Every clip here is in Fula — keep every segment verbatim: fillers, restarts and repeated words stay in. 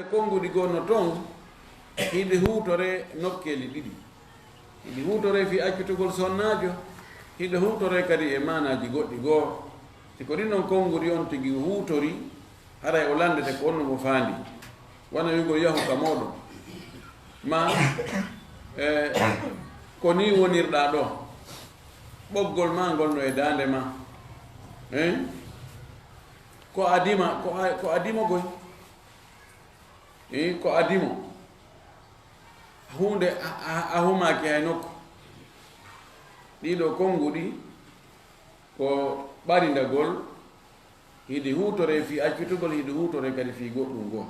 Konnguɗi goo no toon, hiɗi huutoree nokkeeli ɗiɗi. Hiɗi huutoree fii accitugol sonnaajo, hiɗi huutoree kadi e maanaaji goɗɗi goo. Si ko ɗin ɗon konnguɗi on tigi huutori, haray o lanndete ko honno mo faandi. Wano wi'ugol yahu ka mooɗon. Maa, e, ko nii wonirɗaa ɗoo. Ɓoggol maa ngol no e daande maa. Hein? Ko a dima, ko a, ko a dimo koy. Ii, ko a dimo. Huunde a, a, a humaaki hay nokku. Ɗii ɗoo konnguɗi ko ɓarindagol, hiɗi huutoree fii accitugol, hiɗi huutoree kadi fii goɗɗun goo.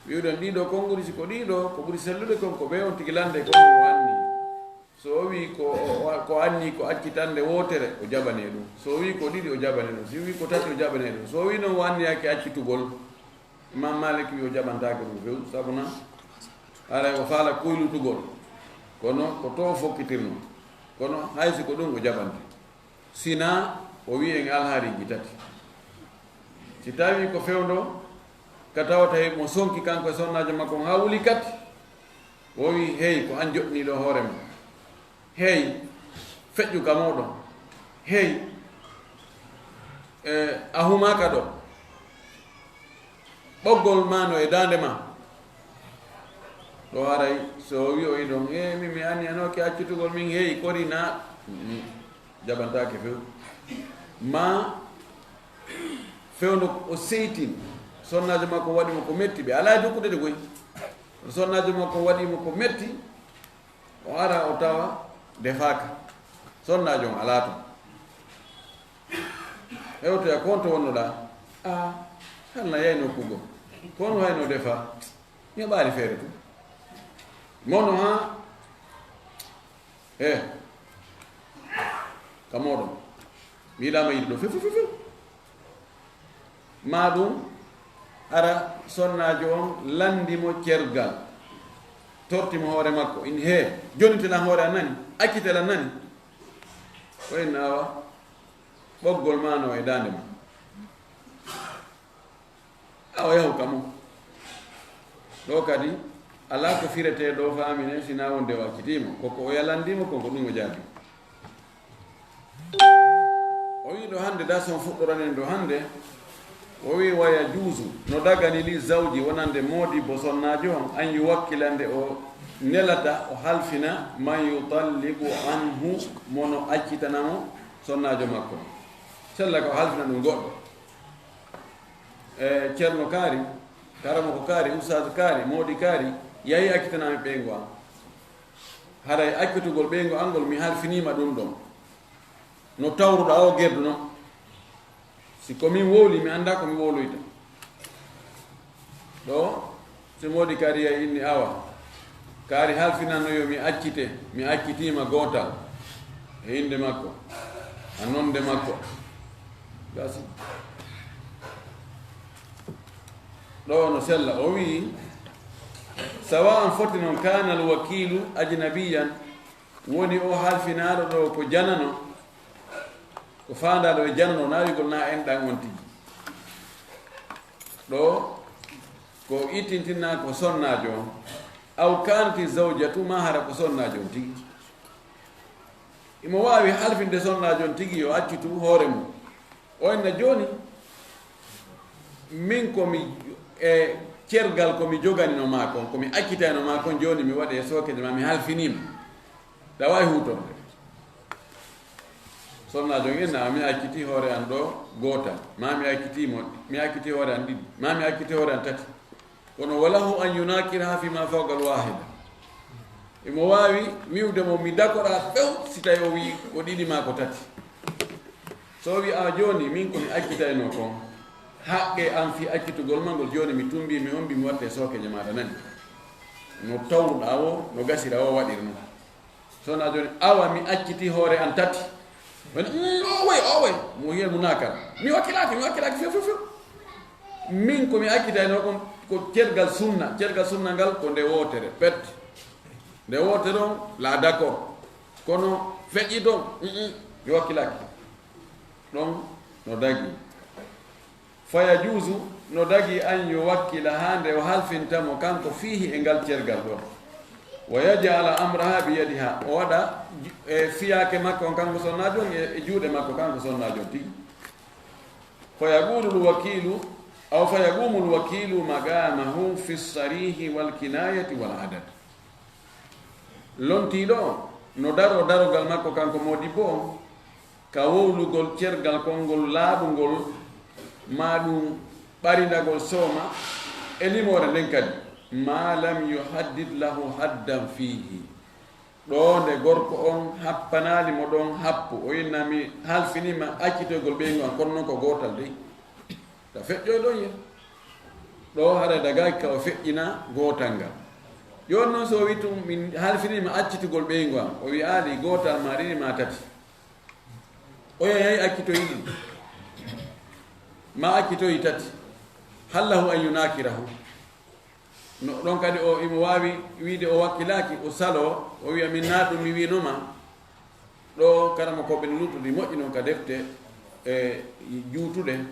Wi'uɗen ɗii ɗoo konnguɗi, si ko ɗii ɗoo, ko ɓuri sellude kon ko ɓee on tigi lanndee ko ɗun o anni. So o wi'i ko, o, o, ko anni ko accitannde wootere, o jaɓanee ɗun. So o wi'i ko ɗiɗi, o jaɓanee ɗun. Si o wi'i ko tati, o jaɓanee ɗun. So o wi'i non o anniyaaki accitugol, Imaam Maalik wi'i o jaɓantaake ɗun few, sabu na haray o faala kuylutugol. Kono ko to o fokkitirnoo. Kono hay si ko ɗun o jaɓante. Sinaa o wi'i en alhaariiji tati. Si tawii ko fewndo ka tawata himo sonki kanko e sonnaajo makko on haa wuli kadi, o wi'i, hey, ko an joɗɗiniiɗo hoore ma. Hey, feƴƴu ka mooɗon. Hey, e, a humaaka ɗoo. Ɓoggol maa no e daande maa. Ɗoo haray, so o wi'oyi ɗon, "Ee, min mi anniyanooki accitugol min, hey, kori naa." Mm, jaɓantaake few. Maa fewndo o seytin, sonnaajo makko waɗi mo ko metti, ɓe alaa e jokkude de koy. Sonnaajo makko waɗi mo ko metti, o ara o tawa defaaka. Sonnaajo on alaa ton. Hewtoya, ko honto wonnoɗaa? "Aa, hal na yaynoo kuugal. Ko honno haynoo defaa? Mi heɓaali feere tun. Mono haa, eh, ka mooɗon. Mi yiɗaama yiide ɗoo few, few, few, few." Maa ɗun ara sonnaajo on lanndi mo cergal. Torti mo hoore makko. Inni, "Hee, jonite lan hoore an nani? Accite lan nani?" O inni, "Awa, ɓoggol maa no e daande maa. Awa, yahu ka mun." Ɗoo kadi, alaa ko firetee ɗoo faamine, sinaa wonde o accitii mo. Ko ko o yalandi mo kon, ko ɗun o jaabii. O wi'i ɗoo hannde, darsu on fuɗɗoranen ɗoo hannde, o wi'i, "Wa yajuuzu, no dagani li zawji, wonande moodibbo sonnaajo on, an yuwakkila nde o nelata, o halfina, man yutalliqu anhu, mo no accitana mo sonnaajo makko." Sella ka o halfina ɗun goɗɗo. E, Ceerno Kaari, Karamoko Kaari, Ustaazu Kaari, Moodi Kaari, yahi accitanaami ɓeyngu an. Haray accitugol ɓeyngu an ngol, mi halfinii ma ɗun ɗon. No tawruɗaa oo gerdu non. Si ko min wowli, mi anndaa ko mi wowloyta. Ɗoo, si Moodi Kaari yahi inni, "Awa, Kaari halfinanno yo mi accite, mi accitii ma gootal e innde makko, a nonde makko." Gasi. Ɗoo no sella, o wi'i, "Sawa'an foti non, kaana al-wakiilu ajnabiyyan, woni oo halfinaaɗo ɗoo ko janano, ko faandaaɗo e janano, naa wi'ugol naa enɗan on tigi." Ɗoo ko ittintinaa ko sonnaajo on, aw kaanati zawjatu, maa hara ko sonnaajo on tigi. Himo waawi halfinde sonnaajo on tigi yo accitu hoore mun. O inna jooni, min ko mi, e cergal ko mi joganino maa kon, ko mi accitayno maa kon, jooni mi waɗi e sookeejo maa, mi halfinii mo. Ɗa waawi huutorde. Sonnaajo on inna, mi accitii hoore an ɗoo gootal, maa mi accitii mo, mi accitii hoore an ɗiɗi, maa mi accitii hoore an tati. Kono walahu an yunakiraha fima fawqa al-wahida. Himo waawi wi'ude mo, "Mi dakoraa few si tawi o wi'i ko ɗiɗi maa ko tati." So o wi'i, "A jooni, min ko mi accitayno kon, haqqee an fii accitugol ma ngol, jooni mi tumbii, mi hombii, mi watte sookeejo maaɗa nani. No tawruɗaa woo, no gasiraa woo, waɗir non." Sonnaajo on, "Awa mi accitii hoore an tati." Woni, "Mm, o woy, o woy." Mo hiyen mo naakal. "Mi wakkilaaki, mi wakkilaaki few, few, few. Min ko mi accitayno kon ko cergal sunna. Cergal sunna ngal ko nde wootere, pet. Nde wootere on, la d'accord. Kono feƴƴi ton, mm, mm, mi wakkilaaki." Ɗon no dagi. Fa yajuuzu no dagi an yuwakkila haa nde o halfinta mo kanko fiihi e ngal cergal ɗo. Wa yaj'ala amraha bi yadiha, o waɗa ju-, e fiyaake makko on kanko sonnaajo on e, e juuɗe makko kanko sonnaajo on tigi. Fa yaqulu l-wakilu, aw fa yaqumu l-wakilu maqamahu fi s-sarihi wal kinayati wal adad. Lontiiɗo on no daro darogol makko kanko moodibbo on, ka wowlugol cergal konngol laaɓungol, maa ɗum ɓarindagol sooma, e limoore nden kadi, ma lam yuhaddid lahu haddan fiihi. Ɗo nde gorko on happanaali mo ɗon happu, o inna mi halfinii ma accitoygol ɓeyngu an, kono non ko gootal dey. Ta feƴƴoy ɗon yen. Ɗo haray dagaaki ka o feƴƴina gootal ngal. Jooni non so o wi tun min halfinii ma accitugol ɓeyngu an, o wi'aali gootal ma ɗiɗi ma tati. O yahey accitoyi ɗiɗi. Ma accitoyi tati. Hal lahu an yunakirahu. No, ɗon kadi o, imo waawi wiide o wakkilaaki, o saloo, o wi'a, "Min naa ɗum mi wi'no ma." Ɗo karamokooɓe no luutudi moƴƴi non ka defte, e, juutuɗe.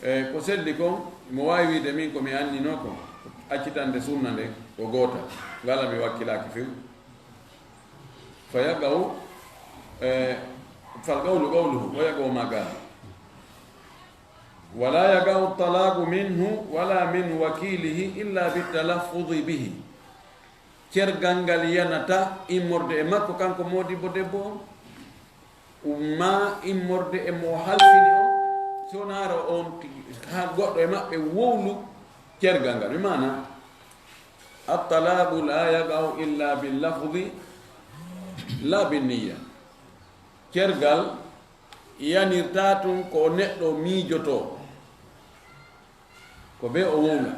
E, ko selli kon, imo waawi wiide, "Min ko mi annino kon, accitande sunna nden ko gootal, ngala mi wakkilaaki few." Fa yaqa'u, e, fal qawlu qawluhu, wa yaqa'u ma qala. Wala yaqa'u talaqu minhu wala min wakilihi illa bi talaffuzi bihi. Cergal ngal yanata immorde e makko kanko moodibbo debbo on, ma immorde e mo halfini on, si wonaa hara on tigi, haa goɗɗo e maɓɓe wowlu cergal ngal. Bi maana, at-talaqu la yaqa'u illa bil lafzi, la bin niyya. Cergal yanirtaa tun ko neɗɗo miijotoo, ko bee o wowla.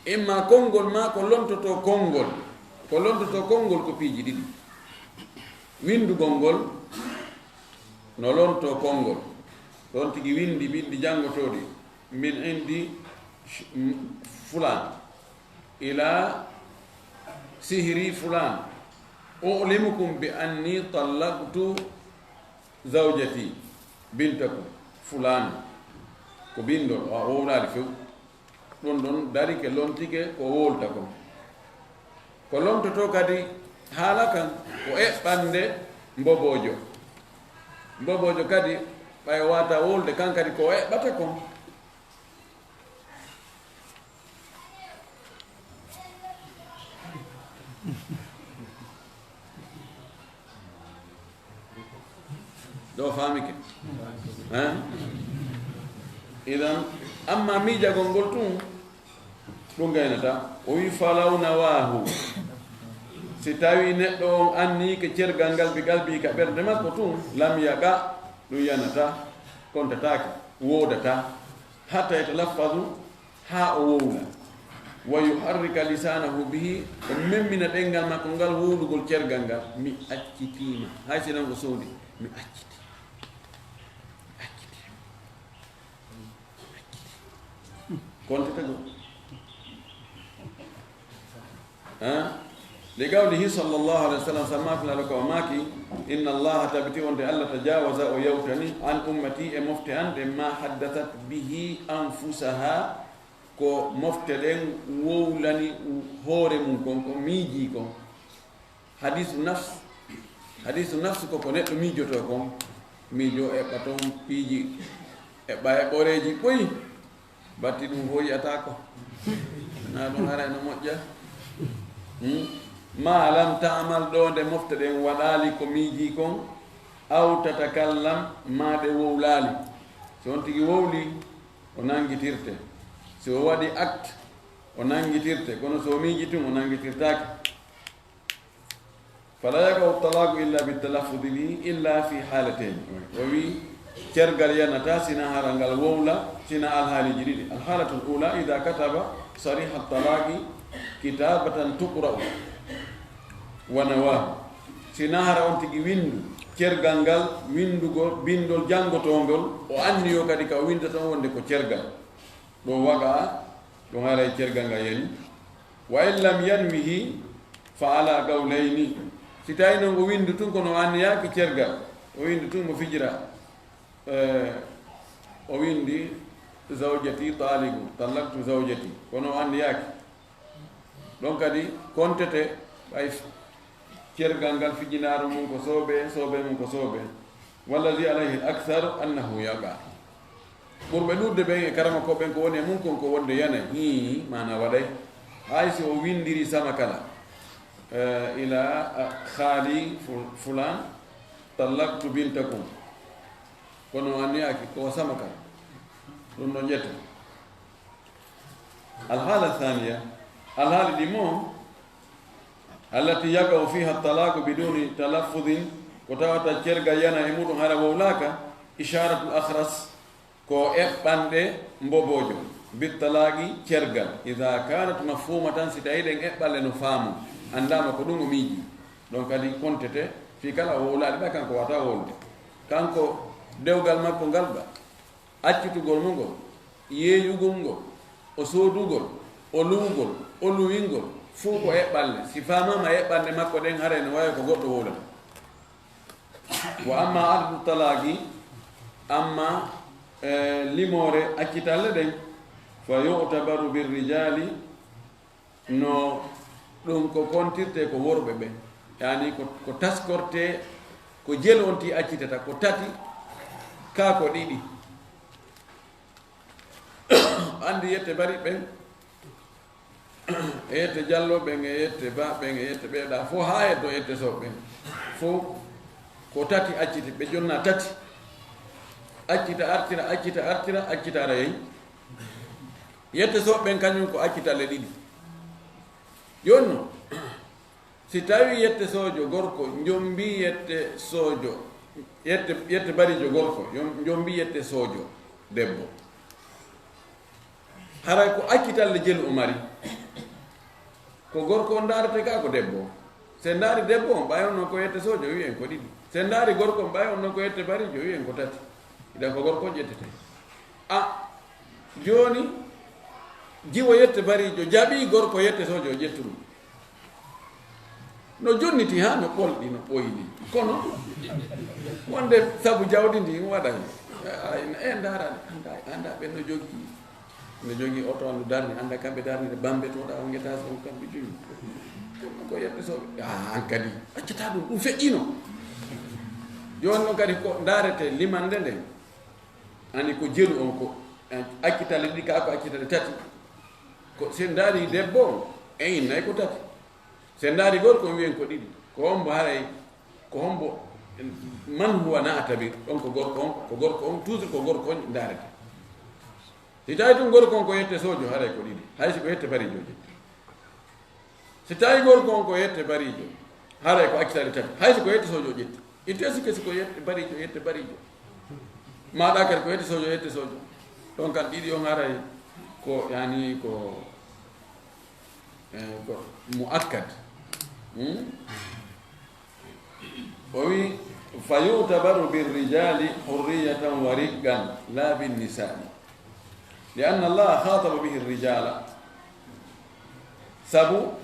Imma konngol maa ko lontotoo konngol, ko lontotoo konngol ko piiji ɗiɗi. Winndugol ngol no lontoo konngol, ɗon tigi winndi binndi janngotooɗi, "Min indi sh-, m-, fulaan, ila sihri fulaan, u'limukum bi anni tallaqtu zawjati bintakum fulaana." Ko binndol, o wowlaali few. Ɗum ɗon darike, lontike ko wowlta kon. Ko lontotoo kadi haala kan ko eɓɓande mboboojo. Mboboojo kadi ɓay waata wowlde kan kadi ko o eɓɓata kon. Ɗo faamike. Hein? Idan, amma miijagol ngol tun, ɗum gaynata. O wi, "Falaw nawaahu." Si tawi neɗɗo on anniike cergal ngal bi qalbi ka ɓernde makko tun, lam yaqa, ɗum yanata, kontataake, woodata. Hatta yatalaffazu, haa o wowla. Wa yuharrika lisaanahu bihi, o memmina ɗenngal makko ngal wowlugol cergal ngal. "Mi accitiima." Hay si non o soondi, "Mi acciti." Acciti. Acciti. Kontata go. Ha? Li qawlihi sallallahu alaihi wasallam, samma fil alaka o maaki, "Inna Allaha tabiti wonde Allah tajawaza o yawtani an ummati e mofte an ɗen ma haddathat bihi anfusaha." Ko mofte ɗen wowlani hoore mum kon, ko miiji kon. Hadisu nafs, hadisu nafs ko ko neɗɗo miijotoo kon. Miijo eɓɓa ton piiji, eɓɓa e ɓoreeji ɓoyi. Batti ɗum fof yi'ataako. Na ɗum haray no moƴƴa. Hmm? Ma lam ta'mal ɗo nde mofte ɗen waɗaali ko miiji kon, aw tatakallam ma ɗe wowlaali. Si on tigi wowli, o nanngitirte. Si o waɗi acte, o nanngitirte. Kono si o miiji tun, o nanngitirtaake. Fala yaqa'u talaqu illa bi talaffuzi bihi illa fi halatayn. O wi, cergal yanata sina hara ngal wowla, sina alhaaliji ɗiɗi. Alhalatul ula, idha kataba sariha talaqi kitabatan tuqra'u wa nawahu. Sina hara on tigi windu cergal ngal, windugo bindol janngotongol, o anniyo kadi ka o windata on wonde ko cergal. Ɗo waqa, ɗum haray cergal ngal yani. Wa in lam yanwihi fa ala qawlayni. Si tawi non o windu tun kono o anniyaaki cergal, o windu tun mo fijira, eh, o windi zawjati taliqu, tallaqtu zawjati. Kono o anndiyaaki. Ɗon kadi kontete, ɓay cergal ngal fijinaaru mum ko soobe, soobe mum ko soobe. Wallazi alayhi al-aktharu annahu yaqa. Ɓurɓe ɗuuɗde ɓen e karama ko ɓen ko woni e mum kon ko wonde yana, hii, maana waɗay. Hay si o winndiri sama kala, eh, ila, ah, khaali fu-, fulan, tallaqtu bintakum. Kono o anndiyaaki ko o sama kala. Ɗum no ƴetta. Alhaala thaniya, alhaali ɗi mo, allati yaqa'u fiha talaqu biduni talaffuzin, ko tawata cergal yana e muɗum hara wowlaaka, isharatul akhras, ko eɓɓanɗe mboboojo, bittalaqi cergal, idha kanat mafhumatan, si tawi ɗen eɓɓalle no faamu, anndaama ko ɗum o miiji, ɗon kadi kontete, fii kala o wowlaali ɗa kanko wata wowlde. Kanko dewgal makko ngal ba, accitugol mo ngol, yeeyugol ngol, o soodugol, o luwugol, o luwingol, fuu ko eɓɓalle. Si faamaama eɓɓanɗe makko ɗen, haray no waawi ko goɗɗo wowlata. Wa amma adadu talaqi, amma, eh, limoore accitalle ɗen, fa yu'tabaru birrijali, no ɗum ko kontirte ko worɓe ɓen, yani ko, ko taskorte, ko jelu on ti accitata, ko tati, kaa ko ɗiɗi. Anndi yette bari ɓen, e yette jallo ɓen, e yette ba ɓen, e yette ɓeeɗa, fof haa heddo yette so ɓen, fof ko tati acciti, ɓe jonna tati, accita artira, accita artira, accita ara yehi. Yette soɓe ɓen kañum ko accitalle ɗiɗi. Jooni non, si tawi yette sojo gorko jombi yette sojo, yette, yette barijo gorko, jom-, jombi yette sojo debbo. Haray ko accitalle jelu o mari. Ko gorko on ndaarete ka ko debbo on. Se ndaari debbo on, ɓay on non ko yette sojo, wiyen ko ɗiɗi. Se ndaari gorko on, ɓay on non ko yette barijo, wiyen ko tati. Idan ko gorko on ƴettete. A, jooni, jiwo yette barijo, jaɓi gorko yette sojo, ƴettu ɗum. No jonniti haa no ɓolɗi, no ɓoyli. Kono, wonde sabu jawdi ndi waɗay. Ay, e ndaara, anda, anda ɓen no jogii. Ene jogii oto, no darni, annda kamɓe darnide Bambe to, ɗa o ngeta so kamɓe joyi. Ɗum ko yette soɓe. Ah, an kadi, accata ɗum, ɗum feƴƴino. Jooni noon kadi ko ndaarete limande nden. Ani ko jelu on ko, eh, accitale ɗiɗi ka ko accitale tati. Ko se ndaari debbo on, e innay ko tati. Se ndaari gorko on wiyen ko ɗiɗi. Ko hombo haray, ko hombo, man huwa na atabir. Ɗon ko gorko on, ko gorko on, toujours ko gorko on ndaarete. Si tawi tun gorko on ko yette sojo, haray ko ɗiɗi. Hay si ko yette barijo ƴetti. Si tawi gorko on ko yette barijo, haray ko accitale tati. Hay si ko yette sojo ƴetti. Itte si ko yette barijo, yette barijo. Maɗa kadi ko yette sojo, yette sojo. Ɗon kan ɗiɗi on haray ko, yani ko, eh, ko muakkad. Hmm? O wi, "Fa yu'tabaru birrijali hurriyatan wa riqqan, la bin nisa'i. Li anna Allah khataba bihi rijala." Sabu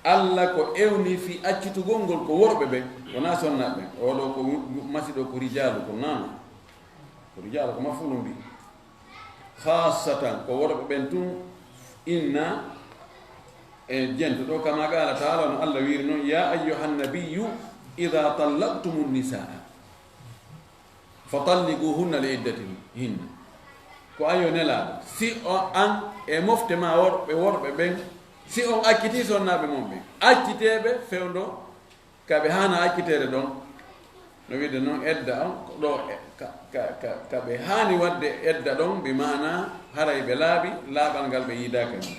Allah ko ewni fi accitugol ngol ko worɓe ɓen, wona sonnaaɓe ɓen. Oɗo ko wi-, masiɗo ko rijalu, ko nano. Ko rijalu ko mafulun bi. Khassatan, ko worɓe ɓen tun inna e jento ɗo, kama qala ta'ala, no Allah wiiri non, "Ya ayyuhan nabiyyu idha tallaqtumun nisaa fa talliquhunna li iddatihinna." Ko ayo nelaaɗo, si o an e mofte ma worɓe, worɓe ɓen, si on acciti sonnaaɓe mon ɓen, acciteeɓe fewndo ka ɓe haana acciteede ɗon, no wiide noon edda on, ko ɗo e, ka, ka, ka, ka ɓe haani waɗde edda ɗon, bi maana haray ɓe laaɓi, laaɓal ngal ɓe yiidaaka ni.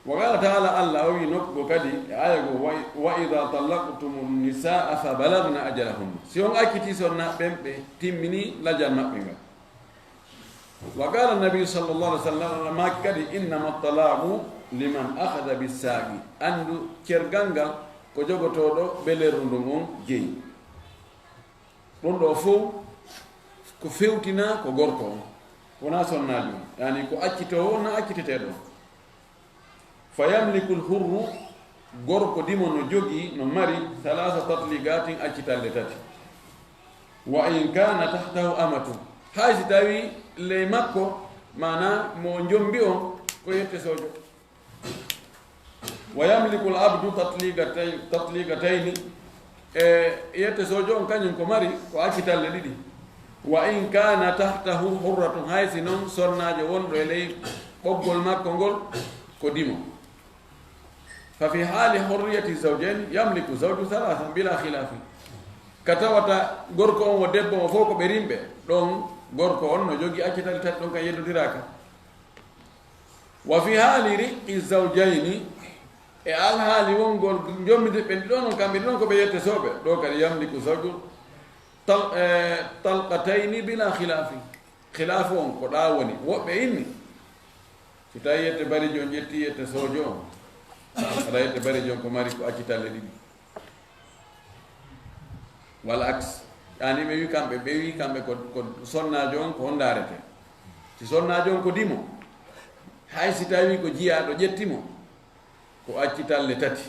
Wa qala ta'ala, Allah o wi nokku goo kadi, e aya goo, "Wa, wa idha tallaqtumu nisaa fa balagna ajalahunna." Si on acciti sonna ɓen, ɓe timmini lajal maɓɓe ngal. Wa qala nabi sallallahu alaihi wasallam, maaki kadi, "Innama talaqu liman akhadha bisaqi." Anndu cergal ngal ko jogotooɗo belerru ndun on jeyi. Ɗum ɗo fof ko fewtina ko gorko on, wona sonnaajo on. Yani ko accitoowo on na acciteteeɗo on. Fa yamlikul hurru, gorko dimo no jogii, no mari, thalatha tatliqatin, accitalle tati. Wa in kana tahtahu amatun, hay si tawi ley makko, maana mo njombi on, ko yette soojo. Wa yamliku al abdu tatliqatay-, tatliqatayni, e yette soojo on kañum ko mari ko accitalle ɗiɗi. Wa in kana tahtahu hurratun, hay si non sonnaajo wonɗo e ley ɓoggol makko ngol ko dimo. Fa fi hali hurriyati zawjayn yamliku zawju thalathan bila khilafi. Ka tawata gorko on wo debbo on fof ko ɓe rimɓe, ɗon gorko on no jogi accitalle tati, ɗon kan yeddodiraka. Wa fi hali riqqi zawjayni, e alhaali wongol jommidirɓe ɗiɗo non, kamɓe ɗiɗon ko ɓe yette sooɓe, ɗo kadi yamliku zawju tal-, e, talqatayni bila khilafi. Khilaafu on ko ɗa woni. Woɓɓe inni, si tawi yette barijo on ƴetti yette soojo on, aɗa yette barijo on ko mari ko accitalle ɗiɗi. Wal aks. Yani ɓe wi kamɓe, ɓe wi kamɓe ko, ko sonnaajo on ko on ndaarete. Si sonnaajo on ko dimo, hay si tawi ko jiyaaɗo ƴetti mo, ko accitalle tati.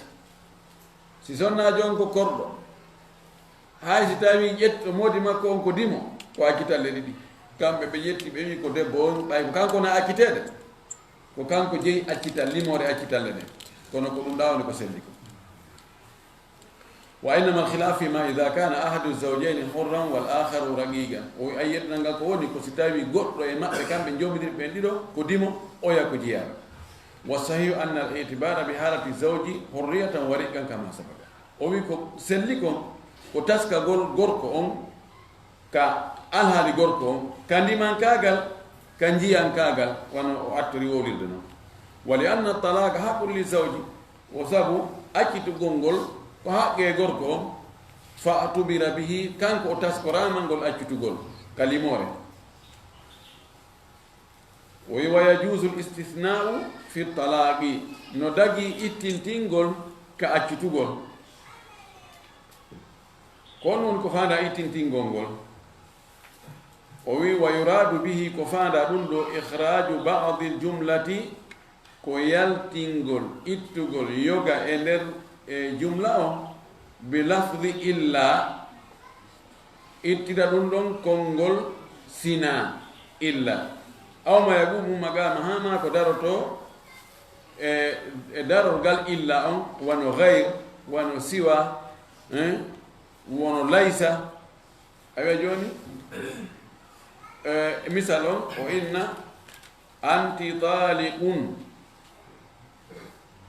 Si sonnaajo on ko korɗo, hay si tawi ƴetto moodi makko on ko dimo, ko accitalle ɗiɗi. Kamɓe ɓe ƴetti, ɓe wi ko debbo on, ɓay ko kanko na acciteede, ko kanko jeyi accital, limoore accitalle ɗen. Kono ko ɗum ɗa woni ko selli ko. Wa innama alkhilafu fima idha kana ahadu zawjayni hurran wal akharu raqiqan. O wi ay yeddungal ngal ko woni ko si tawi goɗɗo e maɓɓe kamɓe joomidirɓe ɓen ɗiɗo ko dimo, oya ko jiyaaɗo. Wa sahihu anna al itibara bi halati zawji hurriyatan wa riqqan kama sabaqa. O wi ko selli kon ko taskagol gorko on ka alhaali gorko on, ka ndimankaagal, ka njiyankaagal, wano o attori wowlirde non. Wa li anna talaqa haqqun li zawji, o sabu accitugol ngol ko haqqe gorko on, fa atubira bihi, kanko o taskoraama ngol accitugol ka limoore. O wi, wa yajuzu l-istithna'u fi talaqi, no dagi ittintingol ka accitugol. Ko on woni ko faanda ittintingol ngol. O wi, wa yuradu bihi, ko faanda ɗum ɗo, ikhraju ba'di l-jumlati, ko yaltingol, ittugol yoga e nder, e jumla o, bi lafdi illa, ittira ɗum ɗon konngol sina, illa. Aw ma yaqumu maqamaha, ma ko daroto e, e darorgal illa on, wano ghayr, wano siwa, eh, wano laysa. A wiya jooni, eh, misal on, o inna, anti taliqun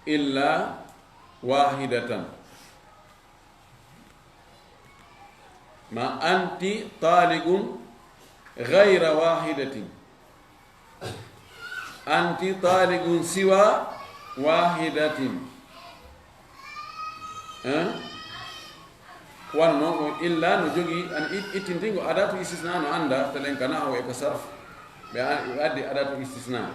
illa wahidatan. Ma anti taliqun ghayra wahidatin. Anti taliqun siwa wahidatin. Eh? Wano non, o illa no jogi, an it-, ittintingo adatu istisna no anda, telen ka nahwu e ka sarf. Ɓe a-, ɓe addi adatu istisna.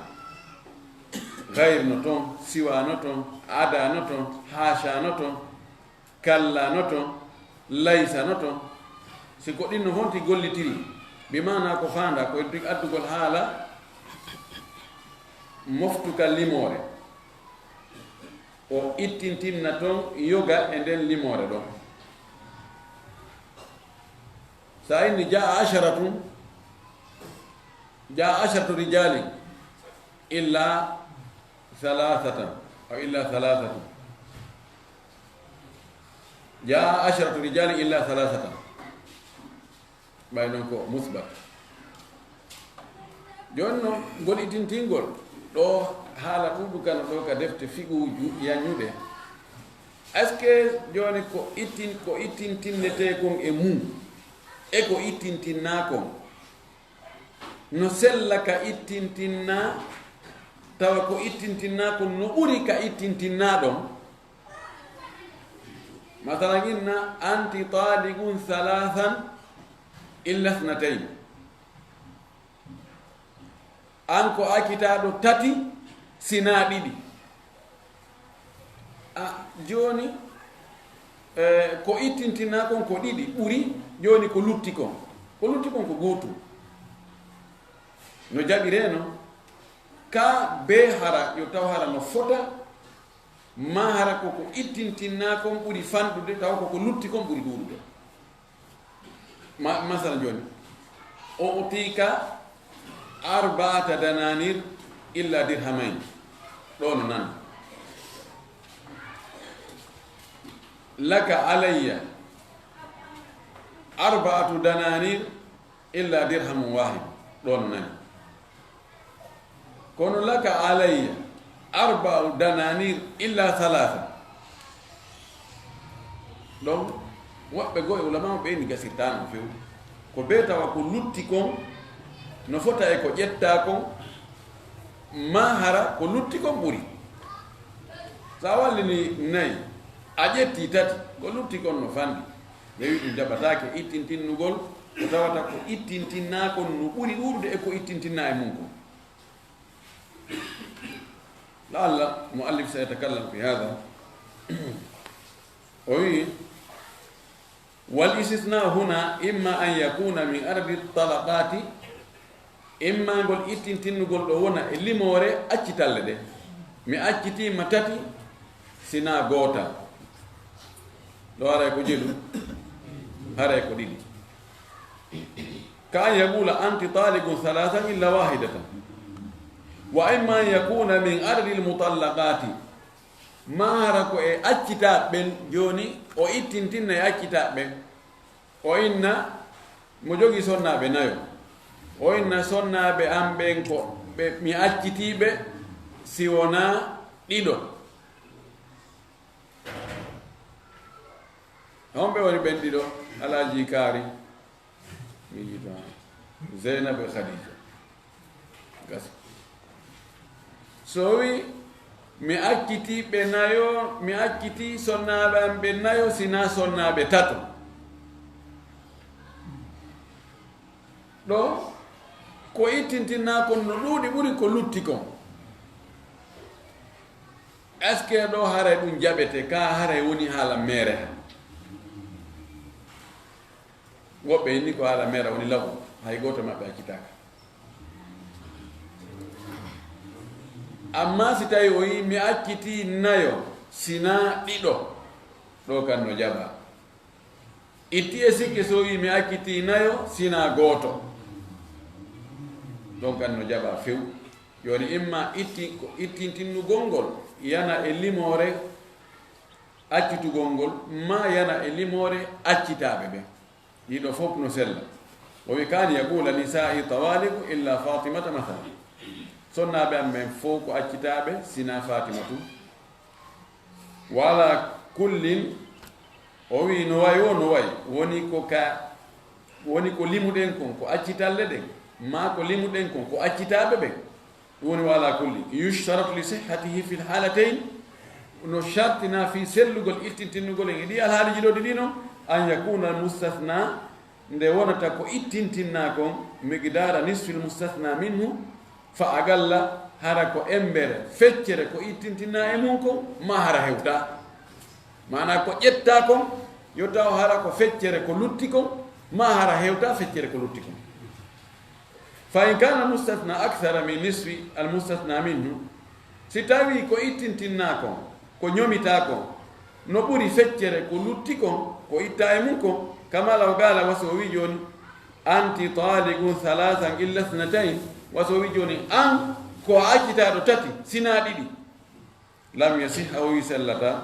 Ghayr no ton, siwa no ton, ada no ton, hasha no ton. Kalla no ton, laysa no ton. Si ko ɗin no honti gollitiri, bi maana ko faanda ko e addugol haala moftuka limoore. O ittintinna ton yoga e nden limoore ɗon. Sa inni jaa asharatun, jaa asharatu rijali, illa thalathatan, aw illa thalathatan. Jaa asharatu rijali illa thalathatan. Ɓay non ko musbat. Jooni non, ngol ittintingol, ɗo haala ɗuuɗu kana ɗo ka defte fiqhuuji yañuɗe. Est-ce que jooni ko ittin-, ko ittintinnetee kon e mum, e ko ittintinnaa kon? No sella ka ittintinnaa, tawa ko ittintinnaa kon no ɓuri ka ittintinnaa ɗon. Masalan, inna anti taliqun thalathan illa ithnatayn. An ko accitaaɗo tati, sinaa ɗiɗi. A, jooni, eh, ko ittintinaa kon ko ɗiɗi ɓuri, jooni ko lutti kon. Ko lutti kon ko gootum. No jaɓiree non, ka bee hara, yo taw hara no fota, maa hara ko ko ittintinaa kon ɓuri fanɗude, tawa ko ko lutti kon ɓuri ɗuuɗude. Ma-, masala jooni, o utika arba'ata dananir illa dirhamayn. Ɗo no nana. Laka alayya arba'atu dananir illa dirhamun wahid. Ɗo no nani. Kono laka alayya arba'u dananir illa thalatha. Ɗon woɓɓe goo e ulama ɓe ni gasirtaano few. Ko bee tawa ko lutti kon no fota e ko ƴettaa kon, maa hara ko lutti kon ɓuri. So a wallini nayi, a ƴetti tati, ko lutti kon no fanɗi. Ɓe wi ɗum jaɓataake ittintinnugol, ko tawata ko ittintinnaa kon no ɓuri ɗuuɗude e ko ittintinnaa e mum kon. La'alla muallif sayatakallam fi hada. O wi, wal istisna huna imma an yakuna min adadi talaqati, imma ngol ittintinnugol ɗo wona e limoore accitalle ɗe. Mi accitii ma tati, sina gootal. Ɗo haray ko jelu, haray ko ɗiɗi. Ka an yaqula anti taliqun thalathan illa wahidatan. Wa imma an yakuna min adadi al-mutallaqati. Maa hara ko e accitaaɓe ɓen, jooni o ittintinna e accitaaɓe ɓen. O inna mo jogii sonnaaɓe nayo. O inna sonnaaɓe am ɓen ko ɓe, mi accitii ɓe si wonaa ɗiɗo. Homɓe woni ɓen ɗiɗo? Alaaji Kaari, mi yiita Zeynab e Khadija. Gasi. So wi, mi accitii ɓe nayo, mi accitii sonnaaɓe am ɓe nayo, sina sonnaaɓe tato. Ɗo, ko ittintinaa kon no ɗuuɗi ɓuri ko lutti kon. Est-ce que ɗo haray ɗum jaɓete? Ka haray woni haala meere. Woɓɓe inni ko haala meere woni law, hay gooto maɓɓe accitaaka. Amma si tawi o yi mi accitii nayo, sina ɗiɗo, ɗo kan no jaɓa. Itti e sikke so wi mi accitii nayo, sina gooto. Ɗon kan no jaɓa few. Jooni imma itti, ko ittintinnugol ngol yana e limoore accitugol ngol, ma yana e limoore accitaaɓe ɓen. Ɗiɗo fof no sella. O wi, "Kan yaqula nisa'i tawaliqu illa Fatimata mathalan." Sonnaaɓe am ɓen fof ko accitaaɓe, sina Fatima tun. Wala kullin, o wi, "No wayi o, no wayi." Woni ko ka, woni ko limuɗen kon, ko accitalle ɗen, ma ko limuɗen kon, ko accitaaɓe ɓen. Ɗum woni wa ala kulli. Yushtaratu li sihhatihi fil halatayn, no shartina fii sellugol ittintinnugol en e ɗi alhaaliiji ɗo ɗiɗi non, an yakuna al mustathna, nde wonata ko ittintinnaa kon, miqdara nisfil mustathna minhu, fa aqalla, hara ko embere, feccere ko ittintinnaa e mum kon, ma hara hewtaa. Maanaa ko ƴettaa kon, yo taw hara ko feccere ko lutti kon, ma hara hewtaa feccere ko lutti kon. Fa in kana mustathna akthara min nisfi al mustathna minhu, si tawi ko ittintinnaa kon, ko ñomitaa kon, no ɓuri feccere ko lutti kon, ko ittaa e mum kon, kama law qala, wa so o wi jooni, "Anti taliqun thalathan illa ithnatayn," wa so o wi jooni, "An ko a accitaaɗo tati, sinaa ɗiɗi." Lam yasih, a o wi sellataa.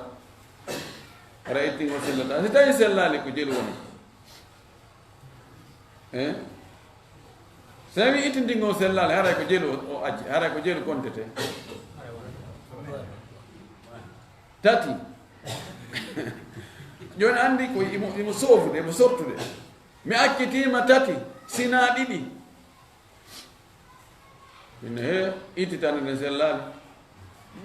Hara ittingol sellataa. Si tawi sellaali ko jelu woni. Eh? Si tawi ittintingol sellaali, haray ko jelu o, o acci, haray ko jelu kontete. Tati. Jooni anndi ko imo, imo soofude, imo softude. Mi accitiima tati, sinaa ɗiɗi. Min he, ittitande nden sellaali.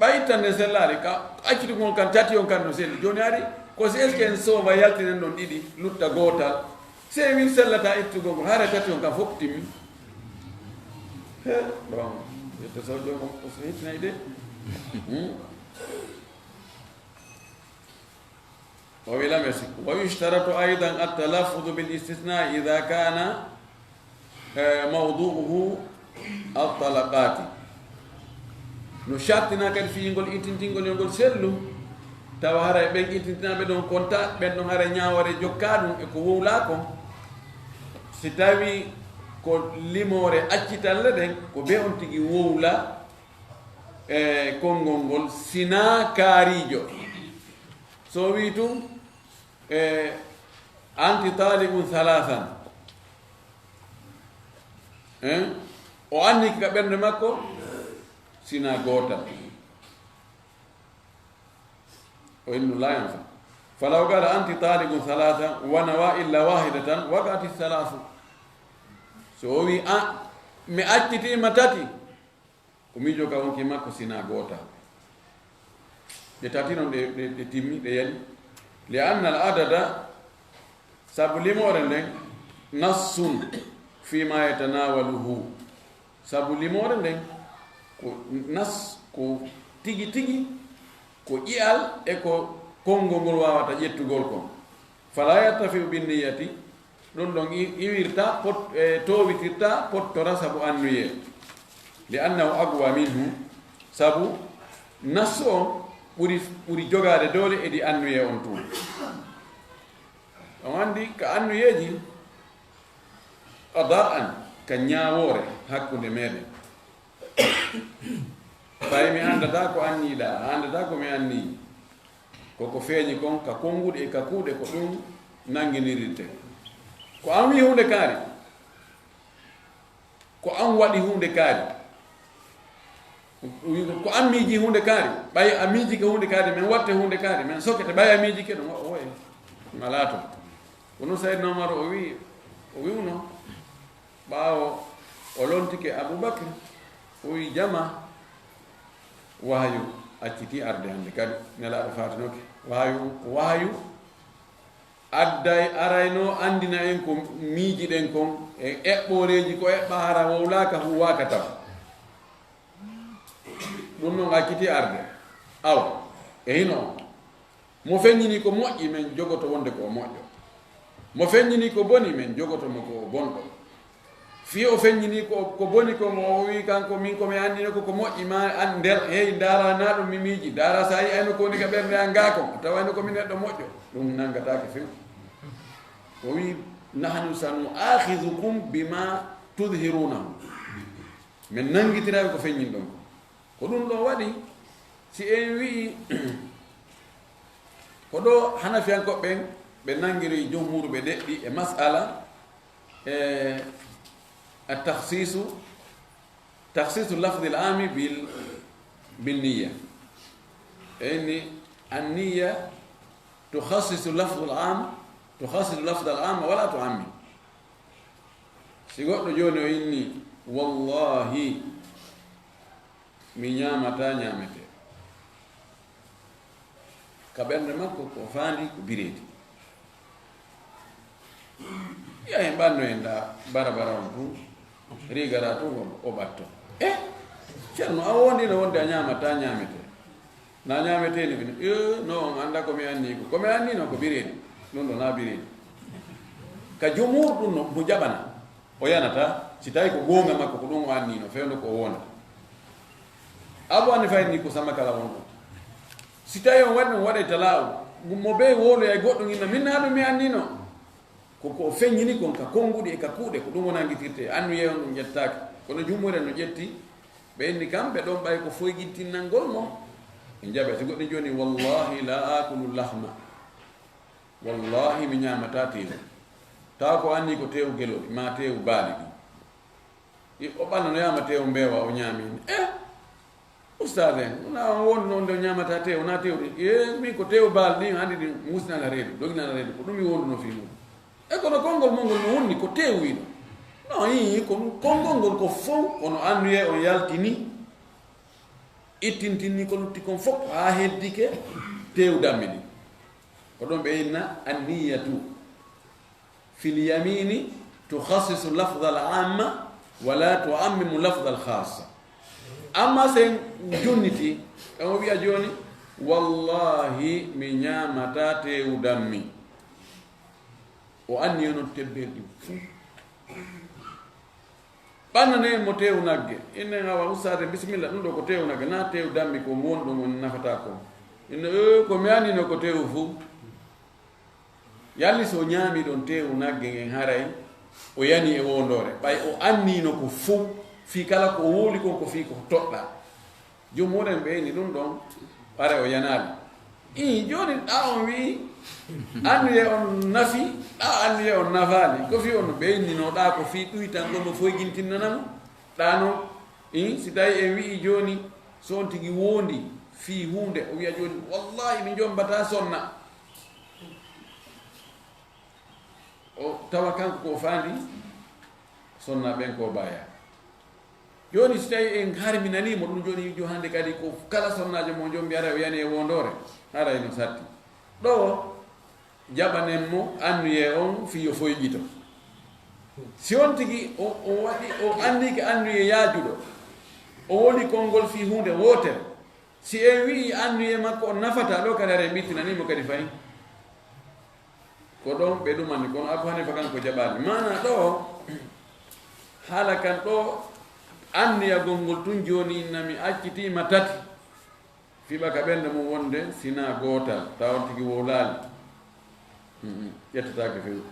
Ɓay ittande nden sellaali, ka accitugol kan tati on kan no selli. Jooni ari, ko si est-ce que en soofa yaltinen ɗon ɗiɗi, lutta gootal. Si en wii sellataa ittugol ngol, hara tati on kan fof timmi. He, bon, yetta saw joom on, ko so hittinay de. Hmm. O wi lam yasih. Wa yushtaratu aydan at-talaffuzu bil istithna idha kana, eh, mawdu'uhu at-talaqati. No shartina kadi fii ngol ittintingol yo ngol sellu, tawa haray ɓen ittintinaaɓe ɗon konta, ɓen ɗon haray ñaawore jokkaa ɗum e ko wowlaa kon. Si tawi Ko limoore accitalle ɗen, ko be on tigi wowla e konngol ngol, sinaa kaariijo. So o wii tun, e, "Anti taliqun thalathan." Eh? O anni ka ɓernde makko, sinaa gootal. O innu la yanfa. Falaw qala, "Anti taliqun thalathan," wa nawa illa wahidatan, waqa'ati thalathu. So o wi, "A, mi accitii ma tati," o miijo ka wonki makko sinaa goota. Ɗe tati non ɗe, ɗe, ɗe timmi, ɗe yani. Li anna al adada, sabu limoore nden, nassun fi ma yatanawaluhu. Sabu limoore nden ko nas, ko tigi tigi, ko ƴi'al e ko konngol ngol waawata ƴettugol kon. Fala yattafi'u bin niyyati, ɗum ɗon i-, iwirta, pot-, e, toowitirta, pottora sabu annuyee. Li annahu aqwa minhu, sabu nassu on ɓuri, ɓuri jogaade doole edi annuyee on tun. On anndi ka annuyeeji, qada'an, ka ñaawoore hakkunde meɗen. Ɓay mi anndataa ko anniiɗaa, a anndataa ko mi annii. Ko ko feeñi kon ka konnguɗi e ka kuuɗe, ko ɗum nannginirte. Ko an wi huunde kaari, ko an waɗi huunde kaari, ko an miiji huunde kaari, ɓay a miijike huunde kaari, men watte huunde kaari, men sokete, ɓay a miijike ɗum, o, oye, ngalaa ton. Kono Sayyidina Umar o wi, o wi'uno, ɓaawo o lontike Abubakar, o wi, "Jama, wahayu accitii arde hannde kadi, Nelaaɗo faatinoke. Wahayu, wahayu adday, arayno anndina en ko miijiɗen kon, e eɓɓooreeji ko eɓɓa hara wowlaaka, huuwaaka taw. Ɗum non accitii arde. Awa, e hino on." Mo feññini ko moƴƴi, men jogoto wonde ko o moƴƴo. Mo feññini ko boni, men jogoto mo ko o bonɗo. Fii o feññini ko, ko boni ko, mo o wi kanko, "Min ko mi anndino ko ko moƴƴi, ma an nder, hey, ndaara na ɗum mi miiji, ndaara sa yi'ayno ko woni ka ɓernde an gaa kon, a tawayno ko mi neɗɗo moƴƴo." Ɗum nanngataake few. O wi, "Nahnu sanu'akhizukum bima tudhirunahu." Men nanngitiray ko feññinɗon ko. Ko ɗum ɗoo waɗi, si en wi'i, ko ɗoo Hanafiyankooɓe ɓen, ɓe nanngiri jumhuuru, ɓe deɗɗi e mas'ala, e, at-takhsisu, takhsisu lafdil aami bil, bin niyya. E inni, an niyya tukhassisu lafdal aam, tukhassisu lafdal aam wala tu'ammim. Si goɗɗo jooni o inni, "Wallahi, mi ñaamataa ñaametee." Ka ɓernde makko ko faandi ko bireedi. Yi'a en ɓanno en ɗa barabara on tun, rigara tun o, o ɓatto. E, Ceerno, a wondino wonde a ñaamataa ñaametee. Na ñaametee ni, e, no on annda ko mi anni ko. Ko mi anni no ko bireedi. Ɗum ɗo na bireedi. Ka jumhur ɗum no, mo jaɓana. O yanata, si tawi ko goonga makko, ko ɗum o annino, fewndo ko o wonata. Abu Hanifa inni ko sama kala won ɗon. Si tawi on waɗi, on waɗay talaawu, mo be wowloyay goɗɗum inna, min na ɗum mi annino. Ko, ko o feññini kon ka konnguɗi e ka kuuɗe, ko ɗum o nanngitirte. Annuyee on ɗum ƴettaaka. Kono jumhur en no ƴetti, ɓe inni kamɓe ɗon ɓay ko foygintinnangol mo. En jaɓe, si goɗɗum jooni, "Wallahi la akulu lahma." Wallahi, mi ñaamataa teewu. Tawa ko anni ko teewu gelori, maa teewu baali ɗin. I, o ɓannanoyaama teewu mbeewa, o ñaami. E, ustaad en, wona on wonno nde o ñaamataa teewu, wona teewu ɗin. E, min ko teewu baali ɗin, anndi ɗin musnana reedu, doginana reedu, ko ɗum mi wonduno fii mum. E kono konngol mon ngol no wonni ko teewu wino. No, ii, ko konngol ngol ko fow, kono annuyee on yaltini. Ittintinni ko lutti kon fof haa heddike teewu dammi ɗin. Ko ɗon ɓe inna anniyatu fil yamini tukhassisu lafdha al amma wala tuammimu lafdha al khassa. Amma sen junniti, e o wi'a jooni, "Wallahi, mi ñaamataa teewu dammi." O anni yo non tebbel ɗin fuu. Ɓannane mo teewu nagge. Innen awa ustaade, bisimilla, ɗum ɗo ko teewu nagge, naa teewu dammi ko won ɗum on nafataa ko. Inno, "Ee, ko mi annino ko teewu fuu." Yalli so ñaami ɗon teewu nagge ngen haray, O yani e wondoore, ɓay o anniino ko fow, fii kala ko o wowli kon ko fii ko toɗɗaa. Jumhuuren ɓe inni ɗun ɗon, ɓay o yanaali. Ii, jooni ɗaa on wi'i, anniyee on nafi, ɗaa anniyee on nafaali. Ko fii on ɓe inni no ɗaa ko fii ɗuytangol mo foygintinnana mo. Ɗaa no, ii, si tawi en wi'i jooni, so on tigi wondi fii huunde, o wi'a jooni, "Wallaahi, mi jombataa sonna." O tawa kanko ko o faandi, sonna ɓen ko baya. Jooni, si tawi en harminanii mo ɗun, jooni, jo hande kadi ko kala sonnaajo mo jombi ara o yani e wondoore, haray no satti. Ɗoo, jaɓanen mo anniyee on fii yo foyƴito. Si on tigi o, o waɗi, o annike anniyee yaajuɗo, o wowli konngol fii huunde wootere, si en wi'i anniyee makko on nafataa, ɗoo kadi haray en ɓittinanii mo kadi fahin. Ko ɗon ɓe ɗumani, kono Abu Hanifa kan ko jaɓaali. Maanaa ɗoo, haala kan ɗoo, anniyagol ngol tun jooni, inna mi accitii ma tati. Fiɓa ka ɓernde mun wonde si naa gootal, tawa on tigi wowlaali. Mm, mm, ƴettataake few.